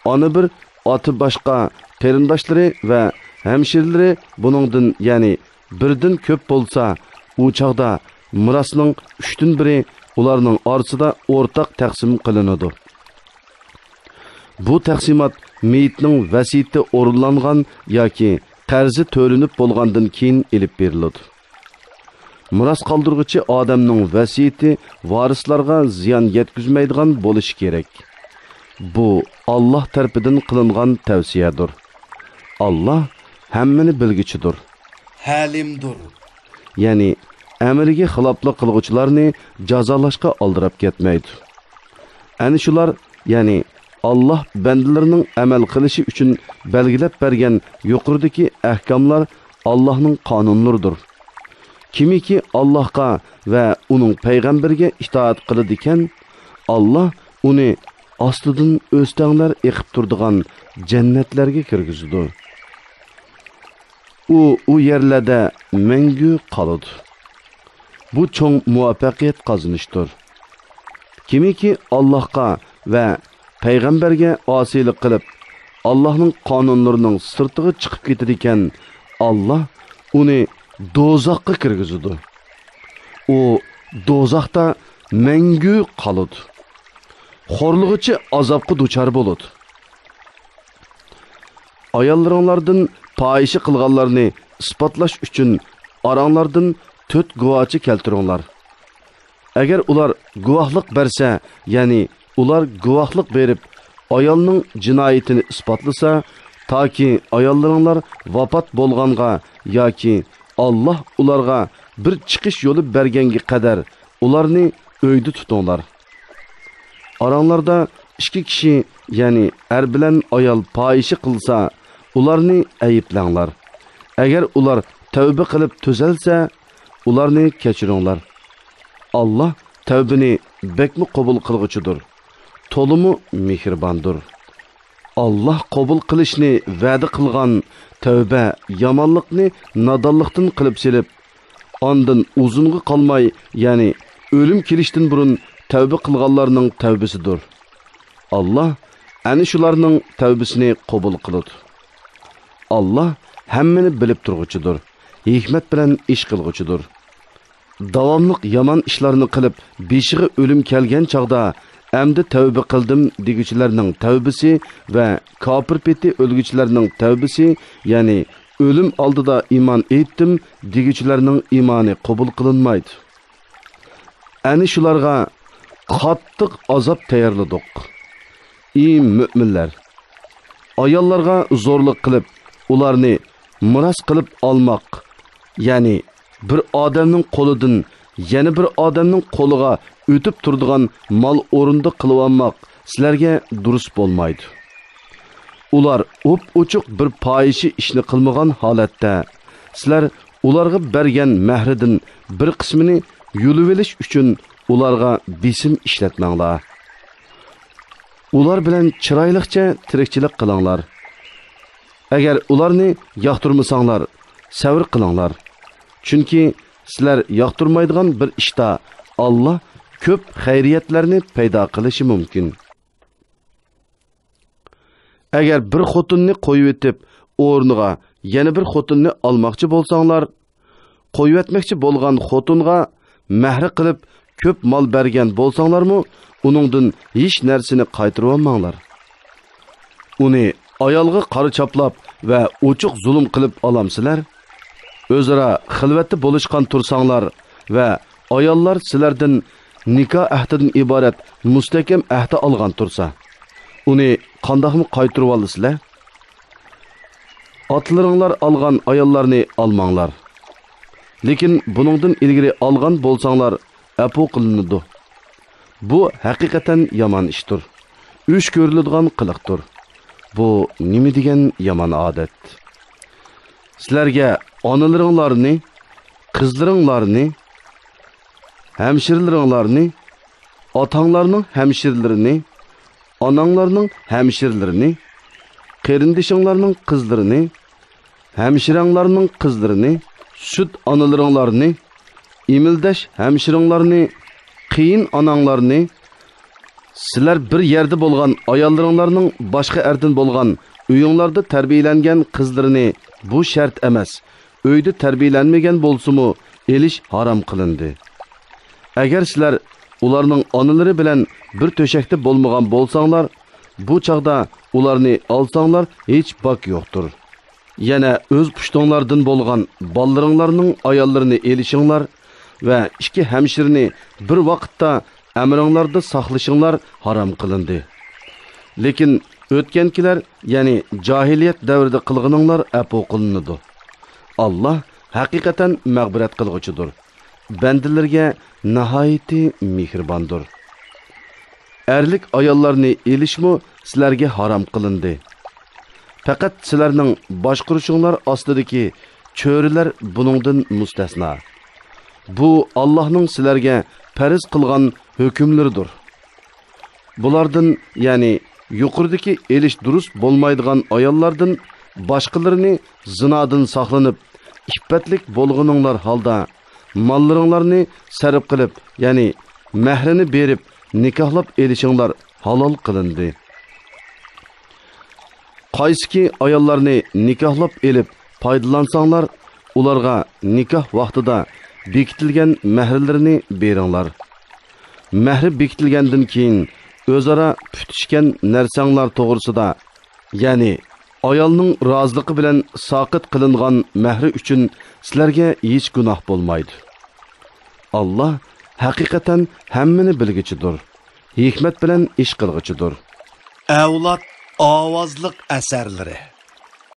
ئانا بىر، ئاتا باشقا قېرىنداشلىرى ۋە ھەمشىرىلىرى بۇنىڭدىن، يەنى بىردىن كۆپ بولسا، ئۇ چاغدا مىراسنىڭ ئۈچتىن بىرى ئۇلارنىڭ ئارىسىدا ئورتاق تەقسىم قىلىنىدۇ. بۇ تەقسىمات مېيىتنىڭ ۋەسىيىتى ئورۇنلانغان ياكى قەرزى تۆلىنىپ بولغاندىن كېيىن ئېلىپ بېرىلىدۇ. مىراس قالدۇرغۇچى ئادەمنىڭ ۋەسىيىتى ۋارىسلارغا زىيان يەتكۈزمەيدىغان بولۇشى كېرەك. بۇ ئاللا تەرىپىدىن قىلىنغان تەۋسىيەدۇر. ئاللا ھەممىنى بىلگۈچىدۇر. ھەلىمدۇر. يەنى ئەمرىگە خىلاپلىق قىلغۇچىلارنى جازالاشقا ئالدىراپ كەتمەيدۇ. ئەنە شۇلار، يەنى ئاللا بەندىلىرىنىڭ ئەمەل قىلىشى ئۈچۈن بەلگىلەپ بەرگەن يۇقىرىدىكى ئەھكاملار ئاللانىڭ قانۇنلىرىدۇر. كىمكى ئاللاغا ۋە ئۇنىڭ پەيغەمبىرىگە ئىتائەت قىلىدىكەن، ئاللا ئۇنى ئاستىدىن ئۆستەڭلەر ئېقىپ تۇرىدىغان جەننەتلەرگە كىرگۈزىدۇ. ئۇ، ئۇ يەرلەردە مەڭگۈ قالىدۇ. بۇ چوڭ مۇۋەپپەقىيەت قازىنىشتۇر. كىمكى ئاللاھقا ۋە پەيغەمبەرگە ئاسىيلىق قىلىپ، ئاللاھنىڭ قانۇنلىرىنىڭ سىرتىغا چىقىپ كېتىدىكەن، ئاللا ئۇنى دوزاخقا كىرگۈزىدۇ. ئۇ دوزاختا مەڭگۈ قالىدۇ. خورلىغۇچى ئازابقا دۇچار بولىدۇ. ئاياللىرىڭلاردىن پاھىشە قىلغانلارنى ئىسپاتلاش ئۈچۈن ئاراڭلاردىن تۆت گۇۋاچى كەلتۈرۈڭلار. ئەگەر ئۇلار گۇۋاھلىق بەرسە، يەنى ئۇلار گۇۋاھلىق بېرىپ، ئايالنىڭ جىنايىتىنى ئىسپاتلىسا، تاكى ئاياللىرىڭلار ۋاپات بولغانغا ياكى ئاللا ئۇلارغا بىر چىقىش يولى بەرگەنگە قەدەر ئۇلارنى ئۆيدە تۇتۇڭلار. ئاراڭلاردا ئىككى كىشى، يەنى ئەر بىلەن ئايال پاھىشە قىلسا، ئۇلارنى ئەيىبلەڭلار. ئەگەر ئۇلار تەۋبە قىلىپ تۈزەلسە، ئۇلارنى كەچۈرۈڭلار. ئاللا تەۋبىنى بەكمۇ قوبۇل قىلغۇچىدۇر، تولىمۇ مېھرىباندۇر. ئاللاھ قوبۇل قىلىشنى ۋەدە قىلغان تەۋبە يامانلىقنى نادانلىقتىن قىلىپ سېلىپ، ئاندىن ئۇزۇنغا قالماي، يەنى ئۆلۈم كېلىشتىن بۇرۇن تەۋبە قىلغانلارنىڭ تەۋبىسىدۇر. ئاللاھ ئەنە شۇلارنىڭ تەۋبىسىنى قوبۇل قىلىدۇ. ئاللاھ ھەممىنى بىلىپ تۇرغۇچىدۇر، ھېكمەت بىلەن ئىش قىلغۇچىدۇر. داۋاملىق يامان ئىشلارنى قىلىپ، بېشىغا ئۆلۈم كەلگەن چاغدا، ئەمدى تەۋبە قىلدىم دېگۈچىلەرنىڭ تەۋبىسى ۋە كاپىر پېتى ئۆلگۈچىلەرنىڭ تەۋبىسى، يەنى ئۆلۈم ئالدىدا ئىمان ئېيتتىم دېگۈچىلەرنىڭ ئىمانى قوبۇل قىلىنمايدۇ. ئەنە شۇلارغا قاتتىق ئازاب تەييارلىدۇق. ئى مۆمىنلەر! ئاياللارغا زورلۇق قىلىپ، ئۇلارنى مىراس قىلىپ ئالماق، يەنى بىر ئادەمنىڭ قولىدىن يەنە بىر ئادەمنىڭ قولىغا ئۆتۈپ تۇرىدىغان مال ئورنىدا قىلىۋالماق سىلەرگە دۇرۇس بولمايدۇ. ئۇلار ئوپئوچۇق بىر پاھىشە ئىشنى قىلمىغان ھالەتتە، سىلەر ئۇلارغا بەرگەن مەھرىدىن بىر قىسمىنى يۇلۇۋېلىش ئۈچۈن ئۇلارغا بېسىم ئىشلەتمەڭلار. ئۇلار بىلەن چىرايلىقچە تىرىكچىلىك قىلىڭلار. ئەگەر ئۇلارنى ياقتۇرمىساڭلار، سەۋر قىلىڭلار. چۈنكى سىلەر ياقتۇرمايدىغان بىر ئىشتا ئاللاھ كۆپ خەيرىيەتلەرنى پەيدا قىلىشى مۇمكىن. ئەگەر بىر خوتۇننى قويۇۋېتىپ، ئورنىغا يەنە بىر خوتۇننى ئالماقچى بولساڭلار، قويۇۋەتمەكچى بولغان خوتۇنغا مەھرى قىلىپ كۆپ مال بەرگەن بولساڭلارمۇ، ئۇنىڭدىن ھېچ نەرسىنى قايتۇرۇۋالماڭلار. ئۇنى ئايالغا قارا چاپلاپ ۋە ئوچۇق زۇلۇم قىلىپ ئالامسىلەر؟ ئۆزئارا خىلۋەتتە بولۇشقان تۇرساڭلار ۋە ئاياللار سىلەردىن نىكاھ ئەھدىدىن ئىبارەت مۇستەھكەم ئەھدى ئالغان تۇرسا، ئۇنى قانداقمۇ قايتۇرۇۋالىسىلەر؟ ئاتىلىرىڭلار ئالغان ئاياللارنى ئالماڭلار. لېكىن بۇنىڭدىن ئىلگىرى ئالغان بولساڭلار، ئەپۇ قىلىنىدۇ. بۇ ھەقىقەتەن يامان ئىشتۇر. ئۆچ كۆرۈلىدىغان قىلىقتۇر. بۇ نېمە دېگەن يامان ئادەت! سىلەرگە ئانىلىرىڭلارنى، قىزلىرىڭلارنى، ھەمشىرىلىرىڭلارنى، ئاتاڭلارنىڭ ھەمشىرىلىرىنى، ئاناڭلارنىڭ ھەمشىرىلىرىنى، قېرىندىشىڭلارنىڭ قىزلىرىنى، ھەمشىرەڭلارنىڭ قىزلىرىنى، سۈت ئانىلىرىڭلارنى، ئېمىلدەش ھەمشىرىڭلارنى، قېيىن ئاناڭلارنى، سىلەر بىر يەردە بولغان ئاياللىرىڭلارنىڭ باشقا ئەردىن بولغان ئۆيۈڭلاردا تەربىيەلەنگەن قىزلىرىنى، بۇ شەرت ئەمەس، ئۆيدە تەربىيەلەنمىگەن بولسىمۇ، ئېلىش ھارام قىلىندى. ئەگەر سىلەر ئۇلارنىڭ ئانىلىرى بىلەن بىر تۆشەكتە بولمىغان بولساڭلار، بۇ چاغدا ئۇلارنى ئالساڭلار ھېچ باك يوقتۇر. يەنە ئۆز پۇشتۇڭلاردىن بولغان بالىلىرىڭلارنىڭ ئاياللىرىنى ئېلىشىڭلار ۋە ئىككى ھەمشىرىنى بىر ۋاقىتتا ئەمرىڭلاردا ساقلىشىڭلار ھارام قىلىندى. لېكىن ئۆتكەنكىلەر، يەنى جاھىلىيەت دەۋرىدە قىلغىنىڭلار ئەپۇ قىلىنىدۇ. ئاللاھ ھەقىقەتەن مەغپىرەت قىلغۇچىدۇر، بەندىلىرىگە ناھايىتى مېھرىباندۇر. ئەرلىك ئاياللارنى ئېلىشمۇ سىلەرگە ھارام قىلىندى. پەقەت سىلەرنىڭ باشقۇرۇشۇڭلار ئاستىدىكى چۆرىلەر بۇنىڭدىن مۇستەسنا. بۇ ئاللاھنىڭ سىلەرگە پەرز قىلغان ھۆكۈملىرىدۇر. بۇلاردىن، يەنى يۇقىرىدىكى ئېلىش دۇرۇس بولمايدىغان ئاياللاردىن باشقىلىرىنى زىنادىن ساقلىنىپ، ئىپپەتلىك بولغىنىڭلار ھالدا ماللىرىڭلارنى سەرپ قىلىپ، يەنى مەھرىنى بېرىپ نىكاھلاپ ئېلىشىڭلار ھالال قىلىندى. قايسىكى ئاياللارنى نىكاھلاپ ئېلىپ پايدىلانساڭلار، ئۇلارغا نىكاھ ۋاقتىدا بېكىتىلگەن مەھىرلىرىنى بېرىڭلار. مەھرى بېكىتىلگەندىن كېيىن ئۆزئارا پۈتۈشكەن نەرسەڭلار توغرىسىدا، يەنى ئايالنىڭ رازىلىقى بىلەن ساقىت قىلىنغان مەھرى ئۈچۈن سىلەرگە ھېچ گۇناھ بولمايدۇ. ئاللاھ ھەقىقەتەن ھەممىنى بىلگۈچىدۇر، ھېكمەت بىلەن ئىش قىلغۇچىدۇر. ئەۋلاد ئاۋازلىق ئەسەرلىرى.